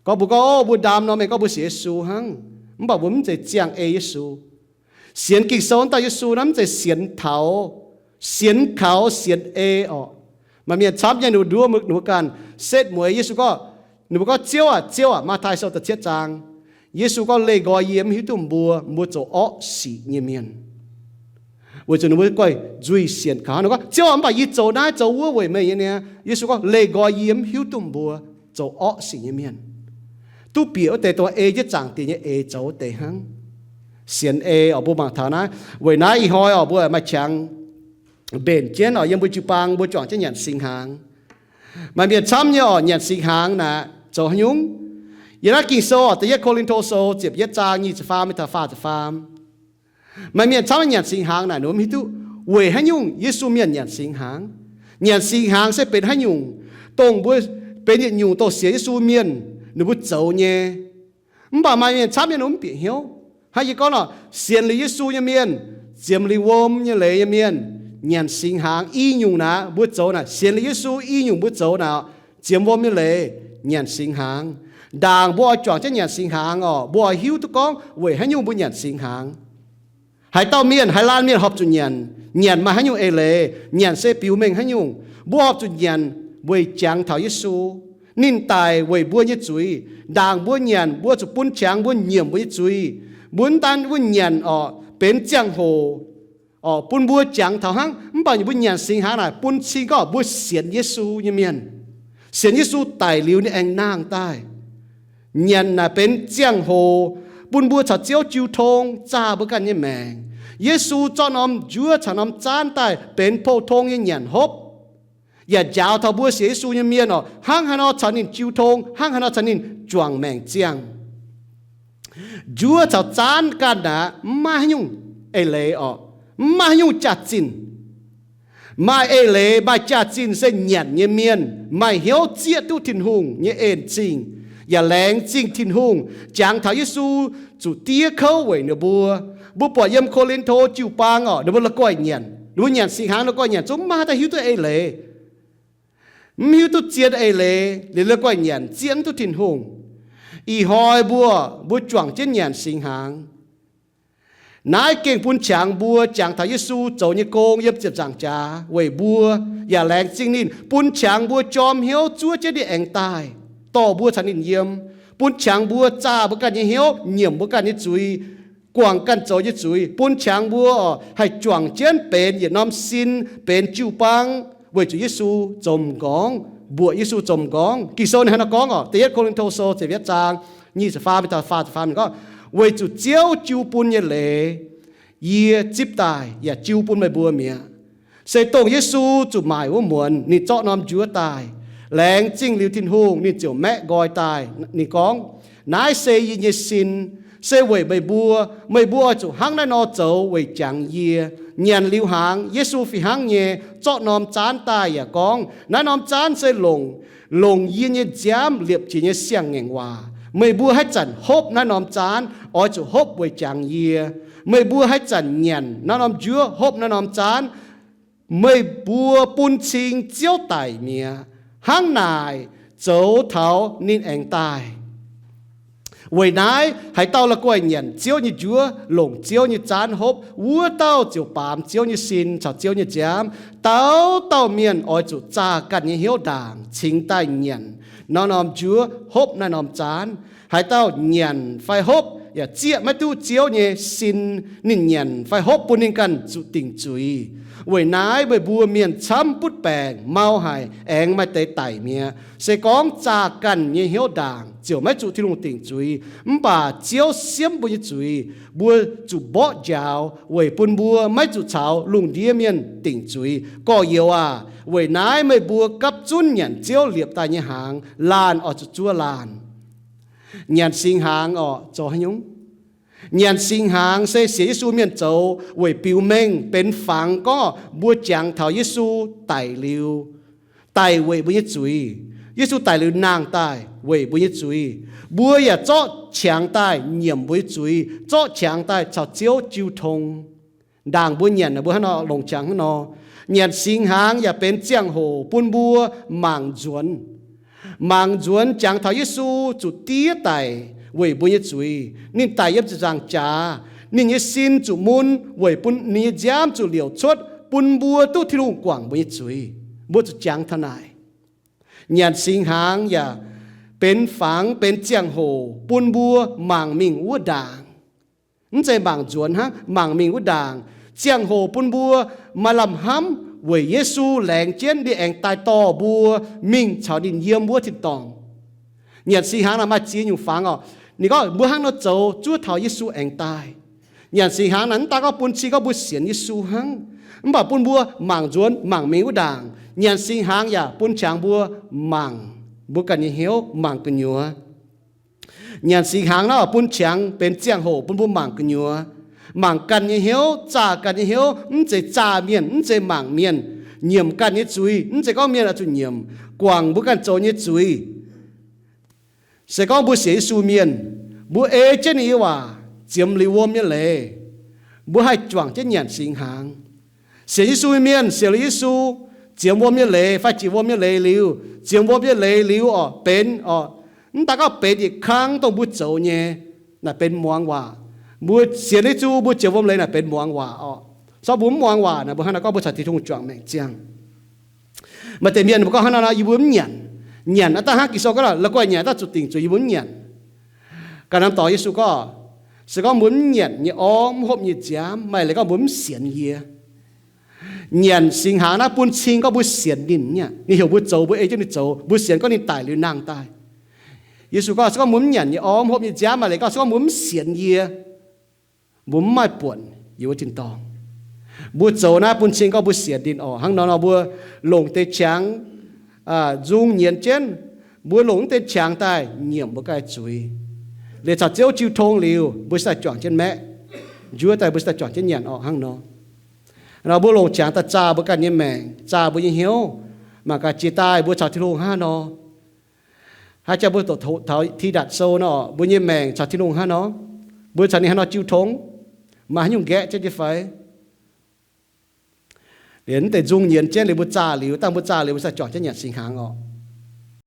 Gorngv mbuo gorngv, o, mbuo ndaam norm mengh gorngv mbuo sienx Yesu hnangv, mv baac mbuo mv zeiz ziangh ei Yesu. Sienx Ging-Sou wuov dauh Yesu naaiv mv zeiz sienx taux, sienx kaux, sienx ei orqc. Maaih mienh camv nyei ninh mbuo nduov ninh mbuo ganh setv mueiz Yesu gorngv, ninh mbuo gorngv, Ziouv aac, Ziouv aac, Matv^tai Sou da'cietv zaang, Yesu gorngv, Leih nqoi yie mv hiuv duqv mbuo, mbuo zoux orqv sic nyei mienh. Weic zuqc ninh mbuo guaih nzuih sienx kaux ninh gorngv, Ziouv aac, mv baac yie zoux naaiv zoux wuov weic meih nyei niaa. Yesu gorngv, Leih nqoi yie mv hiuv duqv mbuo, zoux orqv sic nyei mienh. Duqv bieqc wuov deix dongh ei jienv zaangc diex nyei eix zoux wuov deix hnangv. Sienx ei orqc, mbuo mangc taux naaiv. Weic naaiv ih hnoi orqc, mbuo maaih qangx mbenc jienv orqc, yiem mbuo jiu-baang mbuo juangc jienv nyanc singx hnaangx. Maaih mienh camv nyei orqc, nyanc singx hnaangx naaic zoux haaix nyungc? Yiem naaiv Ging-Sou orqc, Da'yietv Ko^lin^to Sou ziepc yietv zaang nyic ziepc faam mingh taux faah ziepc faam. Maaih mienh camv nyanc singx hnaangx naaic ninh mbuo mv hiuv duqv weic haaix nyungc Yesu mienh nyanc singx hnaangx. Nyanc singx hnaangx se benx haaix nyungc, dongh mbuo benx yietc nyungc dongh sienx Yesu mienh ninh mbuo zoux nyei. Mv baac maaih mienh camv nyei ninh mbuo mv bieqc hnyouv. Hnangv yie gorngv nor, sienx liuz Yesu nyei mienh, ziemx liuz wuom nyei leiz nyei mienh, nyanc singx hnaangx i nyungc naaic mbuo zoux naaic, sienx liuz Yesu i nyungc mbuo zoux naaic, ziemx wuom nyei leiz, nyanc singx hnaangx. Ndaangc mbuo oix juangc jienv nyanc singx hnaangx orqc, mbuo oix hiuv duqv gorngv weic haaix nyungc mbuo nyanc singx hnaangx. Haaix dauh mienh, haaix laanh mienh horpc zuqc nyanc, nyanc maaih haaix nyungc eix leiz, nyanc se biux mengh haaix nyungc. Mbuo horpc zuqc nyanc weic jangx taux Yesu. Ninh daic weic mbuo nyei zuiz. Ndaangc mbuo nyanc, mbuo zuqc bun qangx mbuo nyiemc mbuo nyei zuiz. Mbuo mv daan wuov nyanc orqc, benx ziangh hoc orqc, bun mbuo jangx taux hnangv. Mv baac mbuo nyanc singx hnaangx naaic bun cing gorngv mbuo sienx Yesu nyei mienh. Sienx Yesu daic liuz ninh aengx nangh daaih. Nyanc naaic benx ziangh hoc bun mbuo caux Ziouv jiu tong, zaah mbuo ganh nyei maengc. Yesu zorqv norm njuov caux norm zaanv daaih benx pou-tong nyei nyanc hopv, yaac njaaux taux mbuo sienx Yesu nyei mienh orqc, hnangv haaix nor caux ninh jiu tong, hnangv haaix nor caux ninh juangc maengc ziangh. Njuov caux zaanv ganh naaic mv maaih haaix nyungc eix leiz orqc, mv maaih haaix nyungc jaax-zinh. Maaih eix leiz, maaih jaax-zinh se nyanc nyei mienh maaih hnyouv zieqv duqv Tin-Hungh nyei en-zingh, yaac laengz zingh Tin-Hungh. Jangx taux Yesu zuqc diev kouv weic ninh mbuo. Mbuo buatc yiem Ko^lin^to jiu-baang orqc, ninh mbuo la'guaih nyanc, ninh mbuo nyanc singx hnaangx la'guaih nyanc zungv mv maaih haaix dauh hiuv duqv eix leiz, mv hiuv duqv zien eix leiz, liuz la'guaih nyanc zieqv mv duqv Tin-Hungh. Ih hnoi mbuo, mbuo juangc jienv nyanc singx hnaangx. Naaiv gengh bun qangx mbuo jangx taux Yesu zoux nyei gong yiem ziepc nzaangc jaax weic mbuo, yaac laengz zingh ninh bun qangx mbuo jorm hnyouv zuov jienv ninh aengx daaih, dorh mbuo caux ninh yiem, bun qangx mbuo zaah mbuo ganh nyei hnyouv, nyiemc mbuo ganh nyei zuiz, guangc ganh zoux nyei zuiz, bun qangx mbuo haih juangc jienv benx yietc norm sin, benx jiu-baang, weic zuqc Yesu zoux m'nqorngv, mbuoqc Yesu zoux m'nqorngv. Ging-Sou ninh hnangv naaiv gorngv orqc, Da'yietv Ko^lin^to Sou ziepc yietv zaang nyic ziepc faam mingh taux faah ziepc faam ninh gorngv, weic zuqc Ziouv jiu bun nyei leiz yie zipv daaih yaac jiu bun meih mbuo mi'aqv. Se dongh Yesu zuqc maaic wuov muonz ninh zorqv norm njuov daaih. Laengz zingh liuz Tin-Hungh, ninh ziouc maeqv nqoi daaih. Ninh gorngv, naaiv se yie nyei sin, se weic meih mbuo. Meih mbuo oix zuqc hnangv naaiv nor zoux weic jangx yie. Nyanc liuz hnaangx, Yesu fih hnangv nyei zorqv norm zaanv daaih yaac gorngv, naaiv norm zaanv se longc, longc yie nyei nziaamv liepc jiez nyei siang-ngaengc waac. Meih mbuo haaix zanc hopv naaiv norm zaanv, oix zuqc hopv weic jangx yie. Meih mbuo haaix zanc nyanc naaiv norm njuov, hopv naaiv norm zaanv, meih mbuo bun cing Ziouv daic mi'aqv. Hnangv naaic zoux taux ninh aengx daaih. Weic naaiv haaix dauh la'guaih nyanc Ziouv nyei njuov, longc Ziouv nyei zaanv hopv, wuov dauh ziouc baamz Ziouv nyei sin caux Ziouv nyei nziaamv. Dauh dauh mienh oix zuqc zaah ganh nyei hnyouv ndaangc cingx daaih nyanc naaiv norm njuov, hopv naaiv norm zaanv. Haaix dauh nyanc fai hopv yaac zieqv maiv duqv Ziouv nyei sin, ninh nyanc fai hopv bun ninh ganh zuqc dingc zuiz. Weic naaiv meih mbuo mienh camv butv baengc, mau haic, aengx maaih deix daic mi'aqv. Se gorngv zaah ganh nyei hnyouv ndaangc, ziouc maiv zuqc Tin-Hungh dingc zuiz. Mv baac Ziouv siemv mbuo nyei zuiz, mbuo zuqc mborqv njaaux weic bun mbuo maiv zuqc caux lungh ndiev mienh dingc zuiz. Gorx-youz aac, weic naaiv meih mbuo gapv zunv nyanc Ziouv liepc daaih nyei hnaangx, laanh oix zuqc zuov laanh. Nyanc singx hnaangx orqc, zoux haaix nyungc? Nyanc singx hnaangx se sienx Yesu mienh zoux weic biux mengh benx fangx gorngv mbuo jangx taux Yesu daic liuz, daic weic mbuo nyei zuiz. Yesu daic liuz nangh daaih weic mbuo nyei zuiz. Mbuo yaac zorqv qangx daaih nyiemc mbuo nyei zuiz, zorqv qangx daaih caux Ziouv jiu tong. Ndaangc mbuo nyanc, mbuo hnangv nor longc qangx hnangv nor. Nyanc singx hnaangx yaac benx ziangh hoc bun mbuo mangc nzuonx. Mangc nzuonx jangx taux Yesu zuqc diev daic weic mbuo nyei zuiz. Ninh daic yiem ziepc nzaangc jaax. Ninh nyei sin zuqc mun weic bun ninh nyei nziaamv zuqc liouc cuotv, bun mbuo duqv Tin-Hungh guangc mbuo nyei zuiz. Mbuo zuqc jangx taux naaic. Nyanc singx hnaangx yaac benx fangx, benx ziangh hoc bun mbuo mangc mingh wuov ndaangc. Mv zeiz mangc nzuonx hnangv, mangc mingh wuov ndaangc. Ziangh hoc bun mbuo maaih lamh hnamv weic Yesu laengz jienv ninh aengx daaih dorh mbuo mingh caux ninh yiem wuov tin-dorngh. Nyanc singx hnaangx naaic maaih ziex nyungc fangx orqc. Ninh gorngv mbuo hnangv nor zoux zuov taux Yesu aengx daaih. Nyanc singx hnaangx naaic mv daaih gorngv bun cing gorngv mbuo sienx Yesu hnangv, mv baac bun mbuo mangc nzuonx mangc mingh wuov ndaangc. Nyanc singx hnaangx yaac bun qangx mbuo mangc mbuo ganh nyei hnyouv, mangc gu'nyuoz. Nyanc singx hnaangx naaic bun qangx benx ziangh hoc bun mbuo mangc gu'nyuoz, mangc ganh nyei hnyouv, zaah ganh nyei hnyouv. Mv zeiz zaah mienh, mv zeiz mangc mienh. Nyiemc ganh nyei zuiz, mv zeiz gorngv mienh oix zuqc nyiemc. Guangc mbuo ganh zoux nyei zuiz. Se gorngv mbuo sienx Yesu mienh, mbuo ei jienv ninh nyei waac ziemx liuz wuom nyei leiz, mbuo haih juangc jienv nyanc singx hnaangx. Sienx Yesu nyei mienh sienx liuz Yesu, ziemx wuom nyei leiz fai jiex wuom nyei leiz liuz, ziemx wuom nyei leiz liuz orqc, benx orqc, mv daaih gorngv benx yietc kang dongh mbuo zoux nyei, naaic benx muangx waac. Mbuo sienx Yesu, mbuo ziemx wuom leiz naaic benx muangx waac orqc. Sortv mbuo mv muangx waac naaic, mbuo hnangv naaic gorngv mbuo caux Tin-Hungh juangc maengc ziangh. Maaih deix mienh mbuo gorngv hnangv nor, yie mbuo mv nyanc. Nyanc aqv dangh hnangv Ging-Sou gorngv la'guaih nyanc daaih zuqc dingc zuiz, yie mbuo mv nyanc. Ganh norm dorngx Yesu gorngv, se gorngv mbuo mv nyanc nyei orv, mv hopv nyei nziaamv, maaih leiz gorngv mbuo mv sienx yie. Nyanc singx hnaangx naaiv bun cing gorngv mbuo sienx ninh nyei aqv. Ninh heuc mbuo zoux, mbuo ei jienv ninh zoux, mbuo sienx gorngv ninh daic liuz nangh daaih. Yesu gorngv, se gorngv mbuo mv nyanc nyei orv, mv hopv nyei nziaamv, maaih leiz gorngv se gorngv mbuo mv sienx yie, mbuo mv maaih buonc yiem wuov tin-dorngh. Mbuo zoux naaiv bun cing gorngv mbuo sienx ninh orqc. Hnangv nor nor mbuo longc deix qangx nzung nyienz jienv, mbuo longc naaiv deix qangx daaih nyiemc mbuo ganh zuiz. Liuz caux Ziouv jiu tong liuz, mbuo se daaih juangc jienv maeqv. Njuov daaih mbuo se daaih juangc jienv nyanc orqc hnangv nor. Nor mbuo longc qangx daaih zaah mbuo ganh nyei maengc, zaah mbuo nyei hnyouv, mangc gaax jiex daaih mbuo caux Tin-Hungh hnangv nor. Haaix jaax mbuo doqc taux Ti^ndatc Sou nor, mbuo nyei maengc caux Tin-Hungh hnangv nor, mbuo caux ninh hnangv nor jiu tong, maaih haaix nyungc nqaeqv jienv nyei fai? Liuz naaiv deix nzung nyienz jienv liuz mbuo zaah liuz, dangh mbuo zaah liuz mbuo se juangc jienv nyanc singx hnaangx orqc.